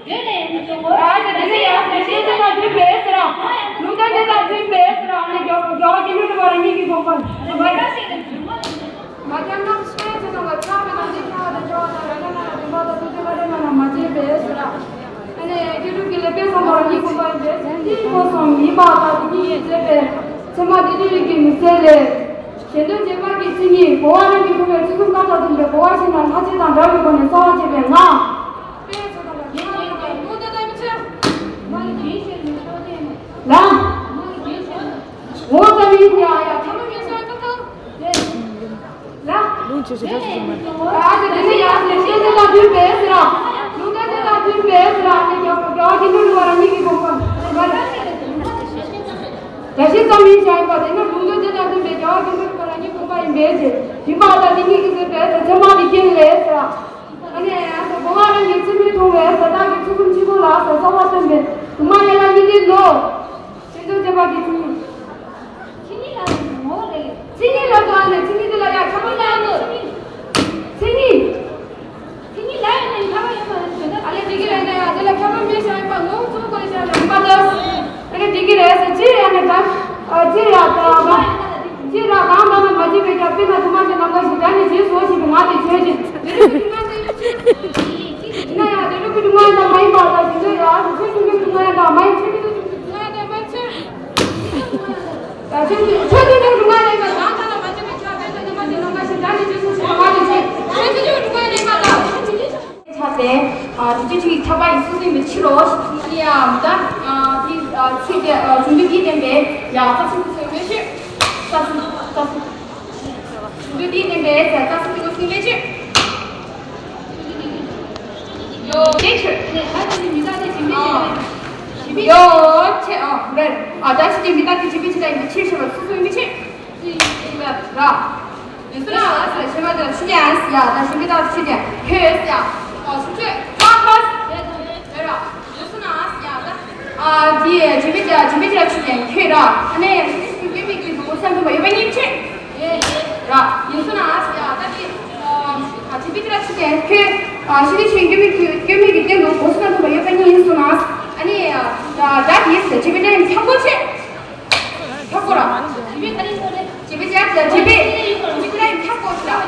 དེ་ནས་ཡང་ནི་ཅོག་གོ། ཨ་ཅེ་དེ་ནས་ཡང་ནི་ཤེས་བྱ་དང་མཐུན་པས་ཟེར་ར། ལུང་དོན་དེ་དང་མཐུན་པས་ཟེར་ར། ཨ་ནི་རྒྱ་རྒྱ་བ་གི་ནུས་པ་རང་ཉིད་ཀྱི་དགོངས་པ། མ་ཡང་ཤེས་དང་མཐུན་པ། མ་ཁྱབ་ན་ཤེས་བྱ་དང་ཁྱབ་པ་དང་འདི་ཁྱབ་པ་དང་ཁྱབ་པ་དང་ར་ན་ན་ན་དེ་མ་དང་དུ་དུ་ག་རེ་ན་ན་མ་བྱེད་པས་ཟེར་ར། ཨ་ནི་རྒྱུ་དྲུག་གི་ལས་དཔེ་བསམ་པ་རང་ཉིད་ཀུན་པ་ཡིན་པས་དེའི་གོ་སོང་ཡིན་པ་དང་དེ་ཉིད་ཀྱི་བྱེད་པས་ཚད་མ་དེ་དུས་ཀྱི་མི་ཚེ་ལས། གཞན་དོན་བྱེད་པ་གི་མཚན་ཉིད་གོ་བ་རང་གི་མཐོང་བའི་ཚུལ་གསུམ་ཀ་དང་མཐུན་པའི་གོ་བ་ཞིག་ན་ལྷ་ཆོས་དང་འདྲ་བའི་སྒོ་ནས་གསོལ་བ་བཏབ་པའི་མ། ལ། ངོ་བོ་ལྟ་བུའི་དེ་ཡང་ཡང་ཁྱབ་པ་མེད་ས་མ་ཐག་ལ། ལུང་ཆོས་ཤིག་ར་ཆོས་ཤིག་མ། ཨ་ཙི་དེ་ནི་ཡང་ནི་ཤེས་བྱ་དང་མཐུན་པས་ཟེར་ར། ལུང་དོན་དེ་དང་མཐུན་པས་ཟེར་ར། ནི་རྒྱ་རྒྱ་བ་དགེ་འདུན་པ་རང་ཉིད་ཀྱི་དགོངས་པ། བཀྲ་ཤིས་ཙམ་ཡིན་བྱ་ཡིན་པ་དེ་ནི་ལུང་དོན་དེ་དང་མཐུན་པས་རྒྱ་བ་དགེ་འདུན་པ་རང་ཉིད་དགོངས་པ་ཡིན་པས་ཟེར། ཡིན་པ་དང་དེ་ཉིད་ཀྱི་ཟེར་བས་ཟེར་ཚད་མ་དེ་རྐྱེན་ལས་ཟེར་ར། ཨ་ནི་ཡང་ཟེར་གོ་བ་རང་གི་ཚུལ་མིན་མཐོང་བས་ཟེར་བདག་གི་ཚུལ་ཁྲིམས་ཕྱི་ཁོག་ལ་ཟེར་གསོལ་བ་བཏབ་པས་སྒྱུ་མ་ཡན་ལག་གཉིས་ལྡན་ནོ། གཞན་དོན་བྱེད་པ་གི་མཚན་ཉིད། མཚན་ཉིད་ལ་ཡང་ངོ་བོ་རེད། མཚན་ཉིད་ལ་དོ་ཨ་ནི་མཚན་ཉིད་དེ་ལ་ཡང་ཁྱབ་པ་ཡང་ནི་མཚན་ཉིད། མཚན་ཉིད། མཚན་ཉིད་ལ་ཡང་ནི་ཁྱབ་པ་ཡོད་མ་རེད་ཟེར་ན། ཨ་ལས་དེ་གི་ལ་ཡང་དེ་ལ་ཁྱབ་པ་མེད་ཤག་ཡིན་པ་ངོ་བོ་ཚུལ་ཁོག་ལ་ཤར་ལ་ཡིན་པ་ལ། ཨ་ལས་དེ་གི་ལ་ཡང་ཟེར་ཅི་ཡང་ནི་གང་ཨ་ཅི་ལ་དང་བ། ཅི་ལ་གང་དང་ན་མ་བྱེད་པའི་ཀྱང་དཔེར་ན་དུ་མ་ཅི་ནམ་མཁའ་བཞིན་དེ་ནི་རྗེས་སུ་ཞིག་ཏུ་ང་དེ་ཆོས་ཅན། དེ་རིགས་ཀྱི་ང་དེ་ཡོད་ཅི། ཡིན་ན་ཡང་དེ་རིགས་ཀྱི་ང་ཡང་དང་མ་ཡིན་པ་དང་ཞིང་དུ་ཡང་ཆོས་ཀྱི་ང་ཡང་དང་མ་ཡིན་ཆོས་ཀྱི་ང་ཡང་དང་མ་ཡིན་ཆོས། ད་ཆོས་ཀྱི་ཆོས་ཀྱི་ང་ཡིན་པ་དང་ད་ལ་མ་བྱེད་པའི་ཆོས་དཔེར་ན་དུ་མ་ཅི་ནམ་མཁའ་བཞིན་དེ་ནི་རྗེས་སུ་ཞིག་ཏུ་ང་དེ་ཆོས་ཆོས་ཀྱི་ང་ཡིན་པ་དང་། ཆགས་ཏེ། ཨ་དེ་ཚོ་གཅིག་ཁྱབ་པ་ཡིན་སུ་སུ་ཡིན་པའི་ཕྱིར་རོ། ཨ་ནི་ཡང་ད་ཨ་དེ་ཨ་ཚིག་དེ་ཨ་ཟུང་འཇུག་གིས་བསྟན་པའི་ཡང་རྩ་ཚིག་ཚོ་ཡོད་ཕྱིར། རྩ་ཚིག་རྩ་ཚིག་ཟུང་འཇུག་གིས་བསྟན་པའི་ཡང་རྩ་ཚིག་དེ་ཚོ་ཡིན་པའི་ཕྱིར། ཡོད་ཕྱིར། ཨ་ཡོད་ཕྱིར། ཨ་རེད། ཨ་ད་ཅི་སྟེ་མི་རྟག་སྟེ་བྱས་པའི་ཕྱིར་ཡིན་པའི་ཕྱིར་ཞེས་པ་སུ་སུ་ཡིན་པའི་ཕྱིར། ར། ཡིན་སུ་ན་ཨ་ཟེར་ཞེས་མ་དེ་ལ་ཆུ་ནས་ཨ་ཟེར་ཡ། ད་ཞིང་པའི་བདག་ཆུ་ནས་ཁྱོད་ཟེར་ཡ། ཨོ་སུ་ཁྱོད་ཀ་ཁ་ཟེར་ཡ། ར། ཡིན་སུ་ན་ཨ་ཟེར་ཡ། ད་ཨ་དེ་ཞིང་པའི་བདག་ཞིང་པའི་བདག་ཆུ་ནས་ཁྱོད་ར། ཨ་ནི་ཞིང་པའི་སྐྱོན་མེད་ཀྱི་འདུག་བསམ་ཐུབ་པ་ཡོད་པ་ཡིན་ཕྱིར། ར། ཡིན་སུ་ན་ཨ་ཟེར་ཡ། ད་དེ་ཨ་ཞིང་པའི་བདག་ཆུ་ནས་ཁྱོད་ཨ་ཞིང་པའི་སྐྱོན་མེད་ཀྱི་སྐྱོན་མེད་ཀྱི་སྟེང་དུ་འདུག་བསམ་ཐུབ་པ་ཡོད་པ་ཡིན་སུ་ན། ཨ་ནི་ད་དེ་ཟེར་ཞིང་པའི་བདག་ཡིན་ཁྱབ་པོ་ཆེ། ཁྱབ་པོ་ར། བྱེད་པའི་ཅག་ལ་བྱེད་པའི་བྱེད་པའི་ཅག་ཁྱབ་པོ་ཆེ་ར།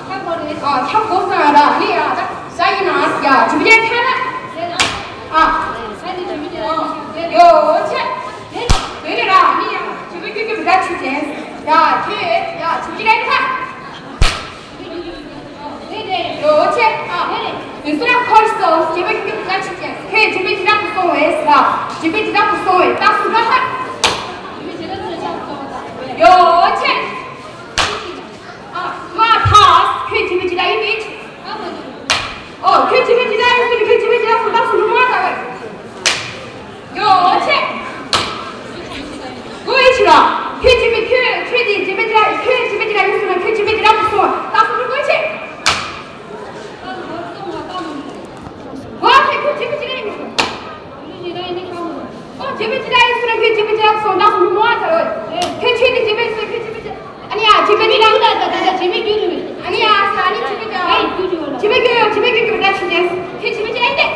ཁྱབ་པོ་རེད། ཨ་ཁྱབ་པོ་ས་ར་ནི་ཡ་ད་ས་ཡིན་ན་ཡ་བྱེད་པའི་ཅག་ཁྱབ་ན། ཨ་ཡོ་ཆེ། དེ་ནི་ར་ནི་ཡ་བྱེད་པའི་ཀྱི་ཀྱི་བྱ་ཆུ་ཅན་ཡ་ཁྱེད་ཡ་བྱེད་པའི་ཅག་ཁྱབ། ཡོ་ཆེ། ཨ་ཡིན་སུ་ན་ཁོར་སོ་བྱེད་པའི་ཀྱི་ཀྱི་བྱ་ཆུ་ཅན་ཁྱེད་བྱེད་པའི་ཅི་རག་ཏུ་སོང་བས་ཟེར། བྱེད་པའི་ཅི་རག་ཏུ་སོང་བས་ད་སུ་ར་ཧ། ཡོ་ཆེ། ཨ་མ་ཐ་ཁྱོད་བྱེད་པའི་ཅི་རག་ཡིན་མིན། ཨོ་ཁྱོད་བྱེད་པའི་ཅི་རག་ཡིན་སུ་ཁྱོད་བྱེད་པའི་ཅི་རག་སོང་ད་སུ་ར་མ་ད་བས། ཡོ་ཆེ། གོ་ཡི་ཆི་ར། ཁྱོད་བྱེད་པའི་ཁྱོད་ཁྱོད་དེ་བྱེད་པའི་ཅི་རག་ཁྱོད་བྱེད་པའི་ཅི་རག་ཡིན་སུ་ན་ཁྱོད་བྱེད་པའི་ཅི་རག་ཏུ་སོང་ད་སུ་ར་གོ་ཆེ། ཨོ་ཁྱོད་ཁྱོད་བྱེད་པའི་ཅི་རག་ཡིན་སུ། ཨོ་བྱེད་པའི་ཅི་རག་ཡིན་སུ་ར་ཁྱོད་བྱེད་པའི་ཅི་རག་སོང་ད་སུ་མོ་ཨ་ཚ་རོ། ཁྱོད་ཁྱོད་དེ་བྱེད་པའི་སུ་ཁྱོད་བྱེད་པའི་ཅི། ཨ་ནི་ཡ་བྱེད་པའི་ཅི་རག་ད་ད་ད་བྱེད་པའི་རྒྱུ་རུ། ཨ་ནི་ཡ་ས་ཨ་ནི་བྱེད་པའི་ཅི་རག་བྱེད་པའི་རྒྱུ་ཡོད་བྱེད་པའི་རྒྱུ་ད་ཆུ་ཅན་ཁྱོད་བྱེད་པའི་ཅི་རག་ཡིན་ཏེ།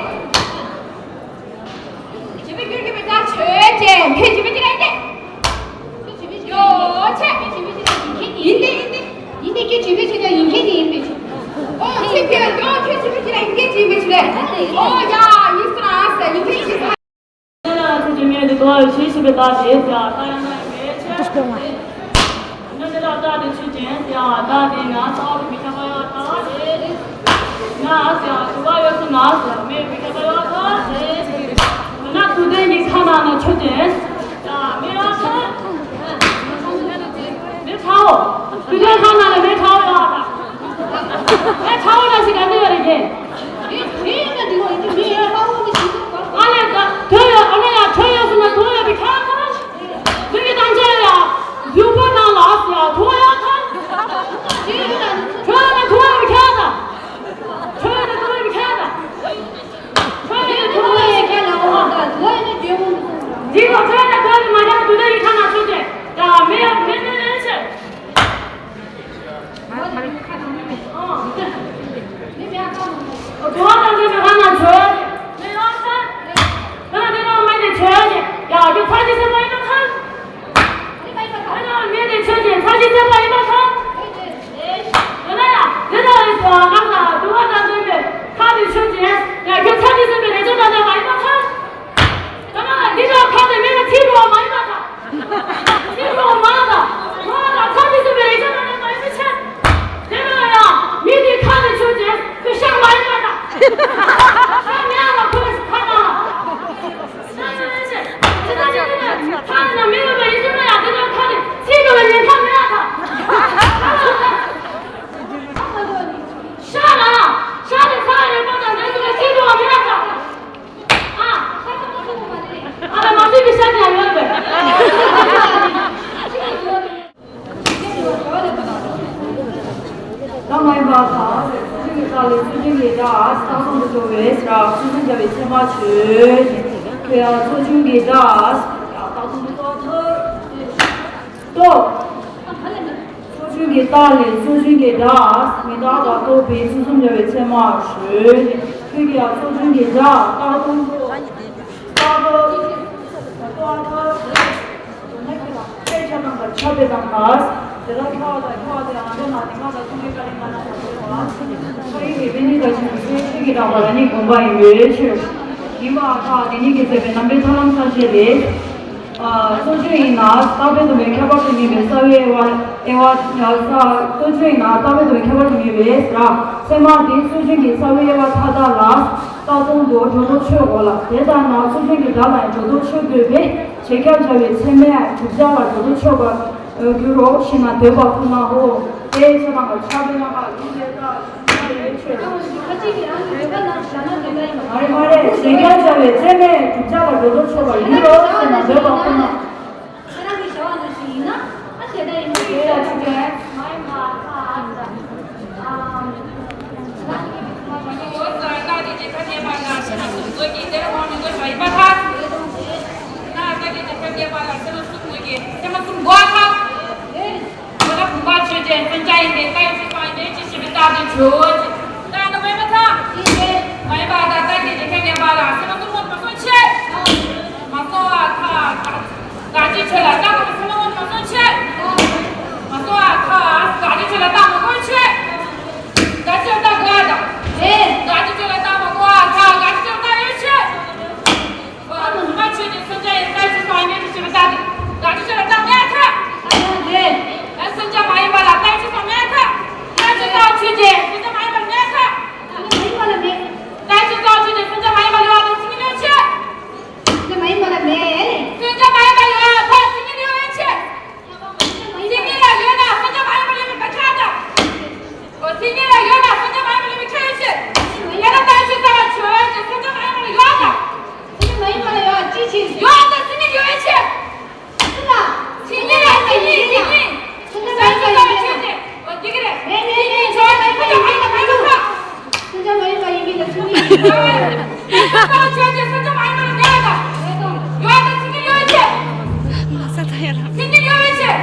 བྱེད་པའི་རྒྱུ་རུ་གི་བེ་ད་ཆོས་ཅན་ཁྱོད་བྱེད་པའི་ཅི་རག་ཡིན་ཏེ། ཡོ་ཆེ། ཡིན་ཏེ་ཡིན་ཏེ། ཡིན་ཏེ་ཁྱོད་བྱེད་པའི་ཅི་རག་ཡིན་མཁན་དེ་ཡིན་པའི་ཕྱིར། ཨོ་ཁྱེད་ཀྱིས་ཡང་ཁྱོད་བྱེད་པའི་ཅི་རག་ཡིན་མཁན་དེ་ཡིན་པའི་ཕྱིར། ཨོ་ཡ་ཡིན་སུ་ར་ཨ་ས་ཡིན་མཁན་ཅི་ས། ཡ་ལ་ཚེ་ཇི་མེད་དུ་དོ་ཞེས་ཞེས་པའི་བདག་དེ་ཡ་ད་ཡང་ན། ང་འདི་ལ་བདག་དེ་ཆོས་ཅན་ཟེར་ཡ་བདག་དེ་ང་རྩ་བ་མི་ཁྱབ་པ་ཡོད་ད་རེད། ང་ཟེར་ཡ་དུ་བ་ཡོད་སུ་ང་ཟེར་ཡ་མེད་མི་ཁྱབ་པ་ཡོད་ད་རེད། ང་དུ་ལྡན་གྱི་ཁ་ནང་ན་ཆོས་ཅན་ཡ་མེད་ཡོད་ད། མེད་ཁྲའོ། དུ་ལྡན་ཁ་ནང་ན་མེད་ཁྲའོ་ཡོད་ད། མེད་ཁྲའོ་ལ་ཞིག་ག་འདི་ཡོད་རེད་ཁྱེད། ཨ་ལས་ད་དོན་ཡོད་ཨ་ལས་ཡ་དོན་ཡོད་སུ་ན་དོན་ཡོད་པའི་ཁ་ནང་། དུས་ཀྱི་དང་ཆ་ཡ། མཛུབ་པོ་ནང་ལ་ཟེར་ཡ་དུ་བ་ཡ་ཐང་། ཁྱོད་ན་དུ་བ་ཡ་ཁྱད་ད། ཁྱོད་ན་དུ་བ་ཡ་ཁྱད་ད། ཁྱོད་ན་དུ་བ་ཡ་ཁྱད་ད། འདི་ལ་ཁྱོད་ན་དུ་བ་ཡ་མ་ཡ་དུ་བ་ཡ་ཁ་ན་ཆོས་ཅན། ཡ་མེ་ཡ་མེ་མེ་མེ་ཆེ། ཚིག་འགྲོ་མ་ད། ངོ་ལ་ཚ་ཅི་ཟེར་བའི་རེ་ཅག་ད་ནས་མ་ཡིན་པ་ཁ། དེ་ལ་ཡང་མི་དེ་ཁ་ནས་ཆོས་ཅན་ཁོས་ཤ་མ་ཡིན་པ་ད། ཤ་ཉག་ལ་ཁོ་ལ་ཤི་ཁ་ན། ཤ་ཉག་ལ་ཤི་ཁ་ན་མི་ཡོད་པ་ཡིན་ཟེར་ན་ཡང་དེ་ལ་ཁ་ནས་ཚིག་འགྲོ་བའི་ཉེན་ཁ་མེད་ཨ་ད། ཤ་ལ་ཤ་དེ་ཚ་རེད་པ་ད་འདི་ཚོ་ལ་ཚིག་འགྲོ་བ་མེད་ཨ་ད། ཨ་ལ་མ་ཚིག་གི་ཤ་ཉག་ཡོད་པས། ད་མ་ཡིན་པ་དང་། སྲོལ་རྒྱུན་གྱི་རྟགས་ལས་སྲོལ་རྒྱུན་གྱི་སྒྲ་ཨ་སྟག་སྟོང་དུ་འགྲོ་བའི་སྒྲ་སྲོལ་རྒྱུན་བྱ་བའི་ཚད་མ་ཆོས་ཀྱི་ཁོ་ཡང་སྲོལ་རྒྱུན་གྱི་སྒྲ་ཨ་སྟག་སྟོང་དུ་འགྲོ་ཐུབ་ཏོ། སྲོལ་རྒྱུན་གྱི་རྟགས་ལས་སྲོལ་རྒྱུན་གྱི་སྒྲ་ཨ་མི་རྟག་དང་རྟོག་པའི་ཚུལ་གསུམ་བྱ་བའི་ཚད་མ་ཆོས་ཀྱི་ཁོ་ཡང་སྲོལ་རྒྱུན་གྱི་སྒྲ་སྟག་སྟོང་དུ་སྟག་སྟོང་དུ་སྟག་སྟོང་དུ། དེ་ལ་ཁྱབ་པའི་དང་པ། དེ་ལ་ཁྱབ་པ་དང་ཁྱབ་པ་དེ་ཡང་འདྲ་ན་དེ་ག་ལ་ཐུག་གི་ཀ་རིང་ང་ན་ཁྱབ་པའི་དང་པ། ཁ་ཡིག་གི་དཔེ་ནི་ད་ཆེན་པོའི་ཆོས་ཀྱི་དང་པ་རང་ཉིད་སྒོམ་པ་ཡིན་པའི་ཕྱིར། ཡིན་པ་ཁ་དེ་ཉིད་ཀྱི་ཟད་པའི་རྣམ་པའི་ཐར་ལམ་ས་བཅད་རེད། སྲོལ་རྒྱུན་ཡིན་ན་རྟག་པའི་སྡོམ་པའི་ཁྱད་པར་དུ་ངེས་པའི་རྩ་བའི་དབྱེ་བ་དབྱེ་བ་སྲོལ་རྒྱུན་ཡིན་ན་རྟག་པའི་སྡོམ་པའི་ཁྱད་པར་དུ་ངེས་པའི་ཟེར་ཚད་མ་དེ་སྲོལ་རྒྱུན་གྱི་རྩ་བའི་དབྱེ་བ་མཐའ་དག་ལ་རྟག་སྟོང་དུ་སྒྲོ་འདོགས་ཆོད་དགོས་ལ། དེ་ལྟར་ན་སྲོལ་རྒྱུན་གྱི་སྒྲ་ལ་ཡང་སྒྲོ་འདོགས་ཆོད་དགོས་པས། བྱེད་ཁྱབ་བྱ་བའི་ཚད་མས་བསྒྲུབ་བྱ་ལ་སྒྲོ་འདོགས་ཆོད་པར་འགྱུར་རོ་ཞེ་ན། འདོད་པ་ཁོ་ནའོ། དེའི་ཕྱིར་ན་ཁྱབ་པའི་རྣམ་པ་ལུགས་དེ་ལྟར་ཞེ་ན་ཡོད་ཕྱིར། མ་རེད་མ་རེད། བྱེད་ཁྱབ་བྱ་བའི་ཚད་མས་བསྒྲུབ་བྱ་ལ་སྒྲོ་འདོགས་ཆོད་པར་འགྱུར་རོ་ཞེ་ན། འདོད་པ་ཁོ་ན། ཁྱེད་རང་གི་བྱ་བ་ནང་བཞིན་ཡིན་ན་ཨ་ཞེ་ད་ཡིན་ན་ཡིན་ད་ཆུ་ཅན། མ་ཡིན་པ་ཁ་ཨ་ས། ཨ། ཨོ་ས་རྟགས་དེ་ཅི་ཁ་ཉེ་བ་ན་ཕྱི་ན་གསུམ་དགོས་ཀྱི་དེ་ལ་མང་མི་དགོས་པ་ཡིན་པ་ཐལ། ན་རྟགས་དེ་ཅི་ཁ་ཉེ་བ་ན་ཕྱི་ན་གསུམ་དགོས་ཀྱི་ཕྱི་ན་གསུམ་དགོས་ཐལ། ཁོ་ན་བུམ་པ་ཆོས་ཅན་སེམས་ཅན་ཡིན་པས་རྟགས་ཡོད་ཅེས་སོགས་ཡིན་པས་ཅི་ཞེས་པའི་རྟགས་དེ་ཆོས་ཅན། རྟགས་འདི་མ་ཡིན་པ་ཐལ། མ་ཡིན་པ་ད་རྟགས་དེ་ཅི་ཁ་ཉེ་བ་ན་ཕྱི་ན་གསུམ་དགོས་མ་སོང་ཆེ། མ་སོང་བ་ཐལ། དགག་བྱའི་ཆོས་ལ་རྟགས་དང་ཕྱི་ནང་མ་སོང་ཆེ། མ་སོང་བ་ཐལ། དགག་བྱའི་ཆོས་ལ་རྟགས་མ་དགོས་ཆེ། དགག་བྱའི་ཆོས་ལ་རྟགས་དགོས་དང་། རེད། དགག་བྱའི་ཆོས་ལ་རྟགས་མ་དགོས་པ་ཐལ། དགག་བྱའི་ཆོས་ལ་རྟགས་ཡོད་ཆེ། བུམ་པ་ཆོས་ཅན་སེམས་ཅན་ཡིན་རྟགས་ཡོད་ཅེས་སོགས་ཡིན་པས་ཅི་ཞེས་པའི་རྟགས་དེ། དགག་བྱའི་ཆོས་ལ་རྟགས་མེད་ཐལ། རེད། སེམས་ཅན་མ་ཡིན་པ་ལ་རྟགས་ཡོད་ཅེས་སོགས་མེད་ཐལ། རྟགས་ཡོད་ཅེས་སོགས་ཆོས་ཅན་སེམས་ཅན་མ་ཡིན་པ་ལ་མེད་ཐལ། མ་ཡིན་པ་ལ་མེད། རྟགས་ཡོད་ཅེས་སོགས་ཆོས་ཅན་སེམས་ཅན་མ་ཡིན་པ་ལ་ཡོད་པ་དང་སེམས་ཉིད་ཡོད་ཆེ། སེམས་ཅན་མ་ཡིན་པ་ལ་མེད། སེམས་ཅན་མ་ཡིན་པ་ལ་ཡོད་པ་དང་སེམས་ཉིད་ཡོད་ཆེ། སེམས་ཉིད་ལ་ཡོད་ན་སེམས་ཅན་མ་ཡིན་པ་ལ་ཡོད་པའི་ཁྱབ་པ་དང་། འོ་སེམས་ཉིད་ལ་ཡོད་ན་སེམས་ཅན་མ་ཡིན་པ་ལ་ཡོད་པའི་ཁྱབ་ཡོད་ཆེ། དེ་ལ་རྟགས་ཡོད་ཅེས་སོགས་ཆོས་ཅན་སེམས་ཅན་མ་ཡིན་པ་ལ་ཡོད་དང་། སེམས་ཅན་མ་ཡིན་པ་ལ་ཡོད་ཅི་ཕྱིར། ཡོད་དང་སེམས་ཉིད་ཡོད་ཆེ། སེམས་ཉིད་ལ་སེམས་ཉིད་སེམས་ཉིད། སེམས་ཉིད་ལ་སེམས་ཉིད་ཆོས་ཅན། འོ་དེ་གི་རེད། མེད་མེད་མེད། སེམས་ཉིད་ཆོས་ཅན་སེམས་ཅན་མ་ཡིན་པ་མེད་པ། སེམས་ཅན་མ་ཡིན་པ་ཡིན་མིན་ལ་སེམས་ཉིད་ཡིན། སེམས་ཅན་ཆོས་ཅན་སེམས་ཅན་མ་ཡིན་པ་ལ་མེད་པ་དང་། ཡོད་དང་སེམས་ཉིད་ཡོད་ཅེ། སེམས་ཉིད་ཡོད་ཅེ།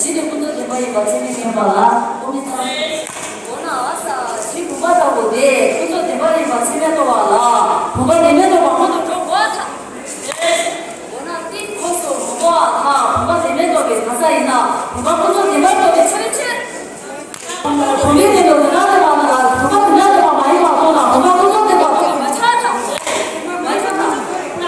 གཞི་ནི་ཀུན་རྫོབ་བདེན་པ་ཡིན་པ་ཚད་མས་མཁྱེན་པ་ལ་དབུ་མའི་ཐ་སྙད། འོ་ན་ས་གཞི་བུམ་པ་ལྟ་བུ་དེ་ཀུན་རྫོབ་བདེན་པ་ཡིན་པ་ཚད་མས་རྟོགས་པ་ལ་བུམ་པ་བདེན་མེད་རྟོགས་པ་སྔོན་དུ་འགྲོ་དགོས་ཐལ། འོ་ན་དེ་ཁོ་སོ་མ་གོ་བ་དང་བུམ་པ་བདེན་མེད་རྟོགས་པའི་གང་ཟག་ཡིན་ན་བུམ་པ་ཀུན་རྫོབ་བདེན་པར་རྟོགས་པའི་ཆ་རེ་ཆེ། བུམ་པའི་སྟེང་དུ་དེ་འདྲ་བདེན་པ་ལ་བུམ་པ་དེ་འདྲ་བདེན་པ་མ་ཡིན་པར་རྟོགས་ན་བུམ་པ་ཀུན་རྫོབ་བདེན་པར་རྟོགས་པའི་མ་ཆགས་དང་། མ་ཆགས་དང་།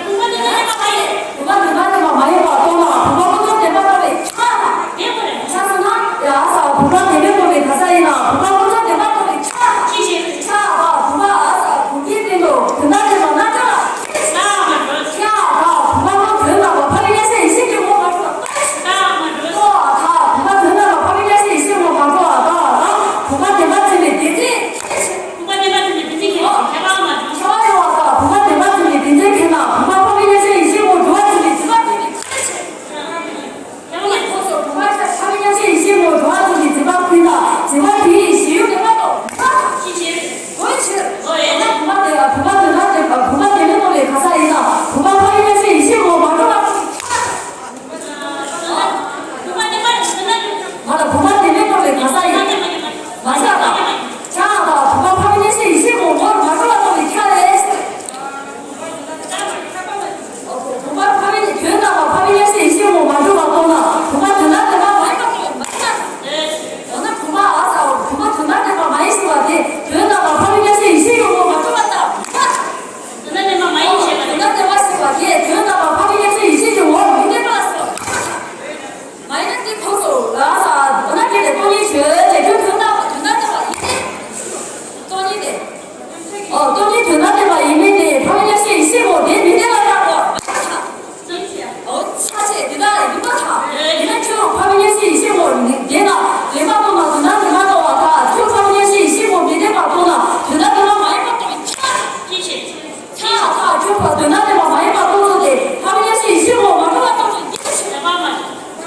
བུམ་པ་དེ་འདྲ་བདེན་པ་མ་ཡིན། བུམ་པ་དེ་འདྲ་བདེན་པ་མ་ཡིན་པར་རྟོགས་ན་བུམ་པ་ཀུན་རྫོབ་བདེན་པར་རྟོགས་པའི་ཆགས་དང་། དེ་ཁོ་རེད། ཆགས་སོང་ན་ཡ་ས་བུམ་པ་བདེན་མེད་རྟོགས་པའི་གང་ཟག་ཡིན་ན་བུམ་པ་ཀུན་རྫོབ་བདེན་པར་རྟོགས་པའི་ཆགས་དང་། ཅི་ཞིག་ཆགས་པ་བུམ་པ་ཨ་ས་བུམ་པའི་སྟེང་དུ། དོན་དམ་བདེན་པ་མ་ཡིན་པ་རྟོགས་ཚུལ་དེ་ཐར་པའི་གཉེན་བཤེས་ཡེ་ཤེས་ངོ་བོ་མ་གྲུབ་པ་རྟོགས་ཚུལ་ཡིན་ཞེས་པ་མ་རེད། ཡང་ན་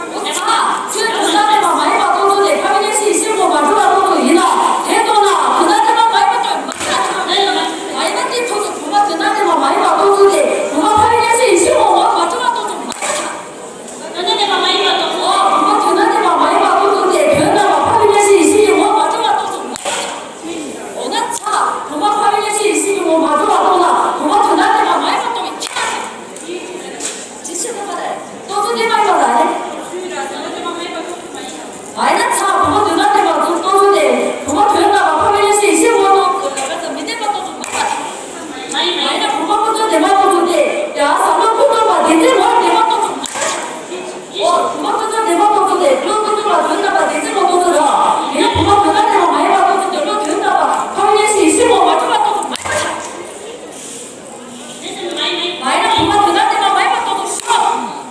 ཆོས་དོན་དམ་བདེན་པ་མ་ཡིན་པ་རྟོགས་ཚུལ་དེ་ཐར་པའི་གཉེན་བཤེས་ཡེ་ཤེས་ངོ་བོ་མ་གྲུབ་པ་རྟོགས་ཚུལ་ཡིན་ལ། དེ་ལྟར་ན་དོན་དམ་བདེན་པ་མ་ཡིན་པ་རྟོགས་མ་ཐག་ཆོད། མ་ཡིན་ན་དེ་ཐོག་ཏུ་བུམ་པ་དོན་དམ་བདེན་པ་མ་ཡིན་པ་རྟོགས་ཚུལ་དེ་བུམ་པ་ཐར་པའི་གཉེན་བཤེས་ཡེ་ཤེས་ངོ་བོ་མ་གྲུབ་པ་རྟོགས་ཚུལ་མ་ཡིན་པ་དང་། དོན་དམ་བདེན་པ་མ་ཡིན་པ་རྟོགས་ཚུལ། འོ་དོན་དམ་བདེན་པ་མ་ཡིན་པ་རྟོགས་ཚུལ་དེ་དོན་དམ་པ་ཐར་པའི་གཉེན་བཤེས་ཡེ་ཤེས་ངོ་བོ་མ་གྲུབ་པ་རྟོགས་ཚུལ་མ་ཡིན་པ་དང་། འོ་ན་ཚ། བུམ་པ་ཐར་པའི་གཉེན་བཤེས་ཡེ་ཤེས་ངོ་བོ་མ་གྲུབ་པ་རྟོགས་ལ་བུམ་པ་དོན་དམ་བདེན་པ་མ་ཡིན་པ་རྟོགས་པའི་ཁྱད་པར་ཅི་ཕྱིར་ཐོབ་པ་རེད། རྟོགས་ཚུལ་དེ་མ་ཡིན་པ་ལ་རེད། ཨ་ཡིན་ན་ཚ། བུམ་པ་དོན་དམ་བདེན་པ་རྟོགས་ཚུལ་དེ་བུམ་པ་དོན་དམ་པ་ཐར་པའི་གཉེན་བཤེས་ཡེ་ཤེས་ངོ་བོ་རྟོགས་ཚུལ་ལ་མི་ལྡན་པ་རྟོགས་ཚུལ་མ་ཡིན་པ་དང་། མ་ཡིན་ན་བུམ་པ་ཀུན་རྫོབ་བདེན་པ་རྟོགས་ཚུལ་དེ་ཡང་ཟབ་མོ་ཀུན་རྫོབ་པ་སྡེ་ཚན་ངོ་བོ་བདེན་པ་རྟོགས་ཚུལ་མ་ཡིན་པ་དང་། འོ་བུམ་པ་ཀུན་རྫོབ་བདེན་པ་རྟོགས་ཚུལ་དེ་བློ་ཀུན་རྫོབ་པ་དོན་དམ་པ་སྡེ་ཚན་ངོ་བོ་རྟོགས་ཚུལ་རེད། ཡིན་ན་བུམ་པ་དོན་དམ་བདེན་པ་མ་ཡིན་པ་རྟོགས་ཚུལ་དེ་བློ་དོན་དམ་པ་ཐར་པའི་གཉེན་བཤེས་ཡེ་ཤེས་ངོ་བོ་མ་གྲུབ་པ་རྟོགས་ཚུལ་མ་ཡིན་པ་དང་། མ་ཡིན་ན་བུམ་པ་དོན་དམ་བདེན་པ་མ་ཡིན་པ་རྟོགས་ཚུལ་ཞུ། ཨ། དཔེར་ན་དོན་དམ་བདེན་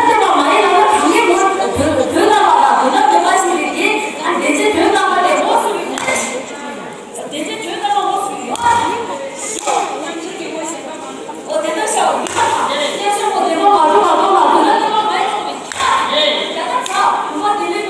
པ་མ་ཡིན་ལབ་ན་གང་གི་ངོ་བོ་དོན་དོན་དམ་པ་ལ་དོན་དམ་བདེན་པ་ཞིག་རེད་དེ། ཨ་སྡེ་ཚན་དོན་དམ་པ་དེ་ངོ་བོ་སུ་རེད། སྡེ་ཚན་དོན་དམ་པ་ངོ་བོ་སུ་རེད། འོ་དེ་ལྟར་ཤར་བ་ཡིན་པ་དང་། སྐྱེ་སོགས་པ་བདེན་པ་མ་གྲུབ་པ་རྟོགས་ལ་དོན་དམ་བདེན་པ་མ་ཡིན་རྟོགས་པའི་ཁྱད་པར། ཡང་ན་ཚ། བུམ་པ་བདེན་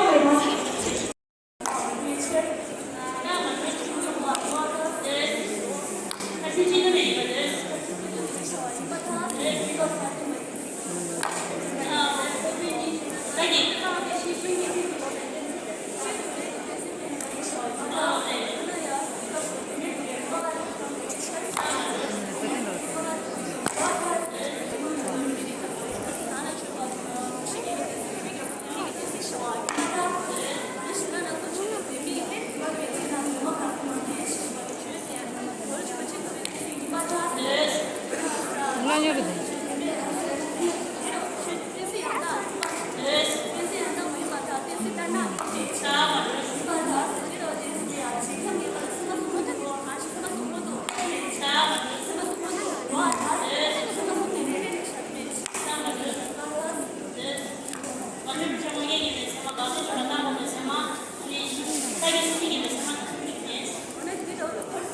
མེད་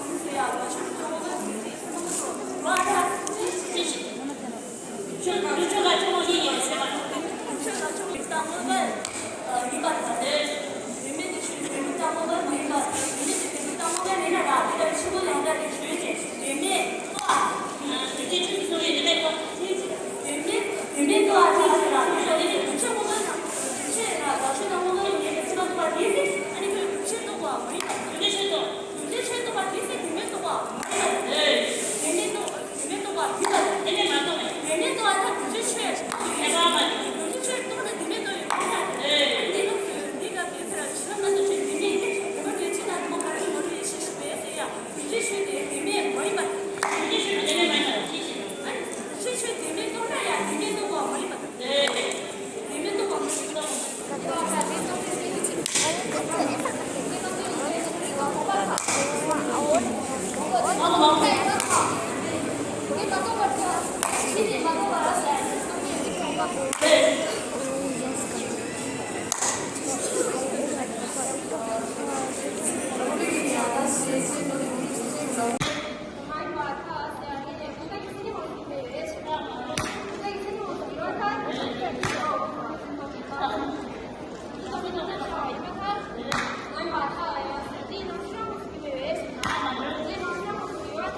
རྟོགས་པའི་ཁྱད་པར།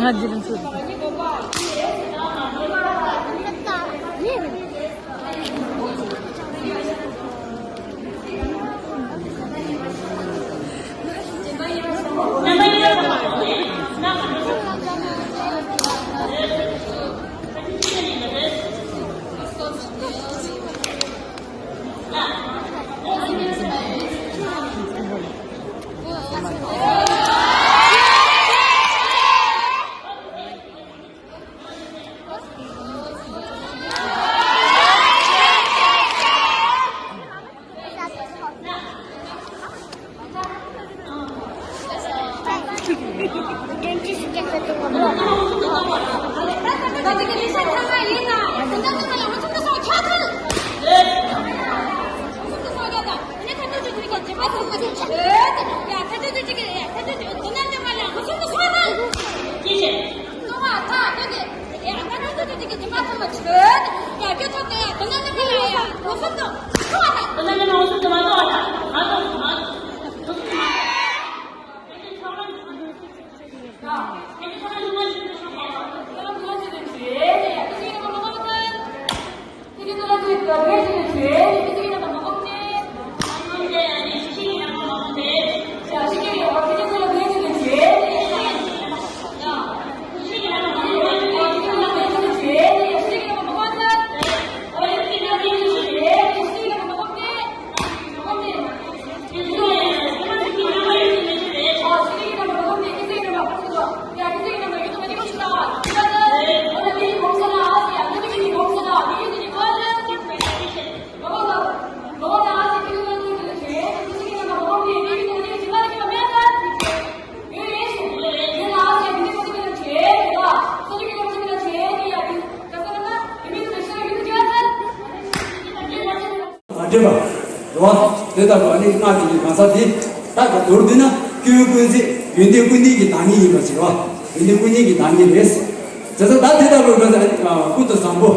མ་འདྲེས་པ། རེད་བ། དེ་ལྟ་བུ་ཨ་ནི་སྔགས་ཀྱི་གང་ཟག་དེ། ད་ག་མདོར་བསྡུས་ན་སྐྱེ་བོ་ཀུན་གཟིགས་ཡོན་ཏན་ཀུན་ལྡན་གྱི་བདག་ཉིད་ཡིན་པ་ཞིག་རེད་བ། ཡོན་ཏན་ཀུན་ལྡན་གྱི་བདག་ཉིད་རེད། བྱས་ཙང་ད་དེ་ལྟ་བུ་གང་ཟག་ཨ་ནི་ཀུན་ཏུ་བཟང་པོ་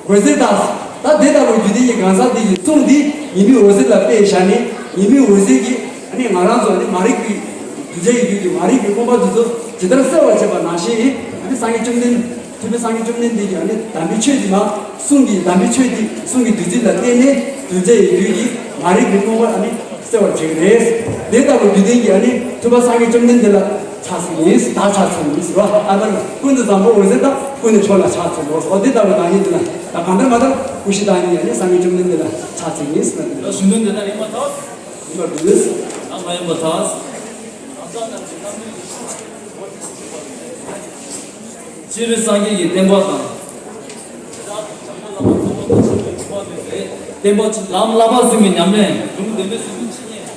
འོད་ཟེར་དག་ད་དེ་ལྟ་བུ་རྒྱུད་སྡེ་གི་གང་ཟག་དེ་ཡི་གསུང་འདི་ཉི་མའི་འོད་ཟེར་ལ་དཔེ་བཞག་ནས་ཉི་མའི་འོད་ཟེར་གྱིས་ཨ་ནི་ང་རང་ཚོ་ཨ་ནི་མ་རིག་པའི་གདུལ་བྱ་ཡི་རྒྱུད་ཀྱི་མ་རིག་པའི་རྨོངས་པ་དེ་ཚོ་ཇི་ལྟར་སེལ་བར་བྱེད་པ་ནང་བཞིན་ཨ་ནི་སངས་རྒྱས་བཅོམ་ལྡན། ཐུབ་པའི་སངས་རྒྱས་བཅོམ་ལྡན་འདས་ཀྱིས་ཨ་ནི་དམ་པའི་ཆོས་འདི་མ་གསུང་གི་དམ་པའི་ཆོས་འདི་གསུང་གི་བདུད་རྩི་ལ་བརྟེན་ནས་གདུལ་བྱ་ཡི་རྒྱུད་ཀྱི་མ་རིག་པའི་རྨོངས་པ་ཨ་ནི་སེལ་བར་བྱེད་ཀྱི་རེད། དེ་ལྟ་བུ་རྒྱུད་ལྡན་གྱི་ཨ་ནི་ཐུབ་པ་སངས་རྒྱས་བཅོམ་ལྡན་འདས་ལ་ཕྱག་འཚལ་ཡིན། བདག་ཕྱག་འཚལ་ཡིན་ཟེར་བ་ཨ་ནི་ཀུན་ཏུ་བཟང་པོ་འོད་ཟེར་དག་ཀུན་ནས་མཆོག་ལ་ཕྱག་འཚལ་ལོ། འོ་དེ་ལྟ་བུ་བདག་ཉིད་འདི་ལ་ད་གང་ལྟར་མ་ལྟར་ཀུན་གཞི་བདག་ཉིད་ཀྱི་ཨ་ནི་སངས་རྒྱས་བཅོམ་ལྡན་འདས་ལ་ཕྱག་འཚལ་ཡིན་ཟེར་ན། ད་གཞུང་དོན་དེ་ལྟར་ཡིན་པར་ཐལ། ཡིན་པར་འདོད། ཡང་མ་ཡིན་པར་ཐལ། སྤྱིར་སངས་རྒྱས་ཀྱི་བསྟན་པ་དང་། བསྟན་པ་ལམ་བསླབ་པ་གསུམ་གྱི་ཉམས་ལེན། ལུང་བསྟན་པའི་གསུམ་གྱི་འཆད་ཉན།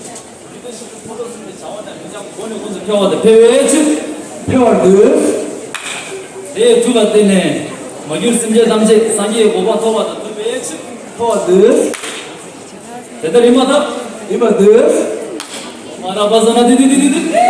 ཡོན་ཏན་ཞིག་ཏུ་ཕུན་ཚོགས་གསུམ་གྱི་བྱ་བ་དང་མི་འཆམ་སྒོ་ནས་ཀུན་ཏུ་འཕེལ་བ་དང་འཕེལ་བའི་ཕྱིར། འཕེལ་བར་འདོད། དེའི་མཐུ་ལ་བརྟེན་ནས་མ་གྱུར་སེམས་ཅན་ཐམས་ཅད་སངས་རྒྱས་ཀྱི་གོ་འཕང་ཐོབ་པ་དང་བསྟུན་པའི་ཕྱིར། ཐོབ་པར་འདོད། དེ་ལྟར་ཡིན་པར་ཐལ། ཡིན་པར་འདོད། མ་ར་པ་ས་ན་དི་དི་དི་དི་དི།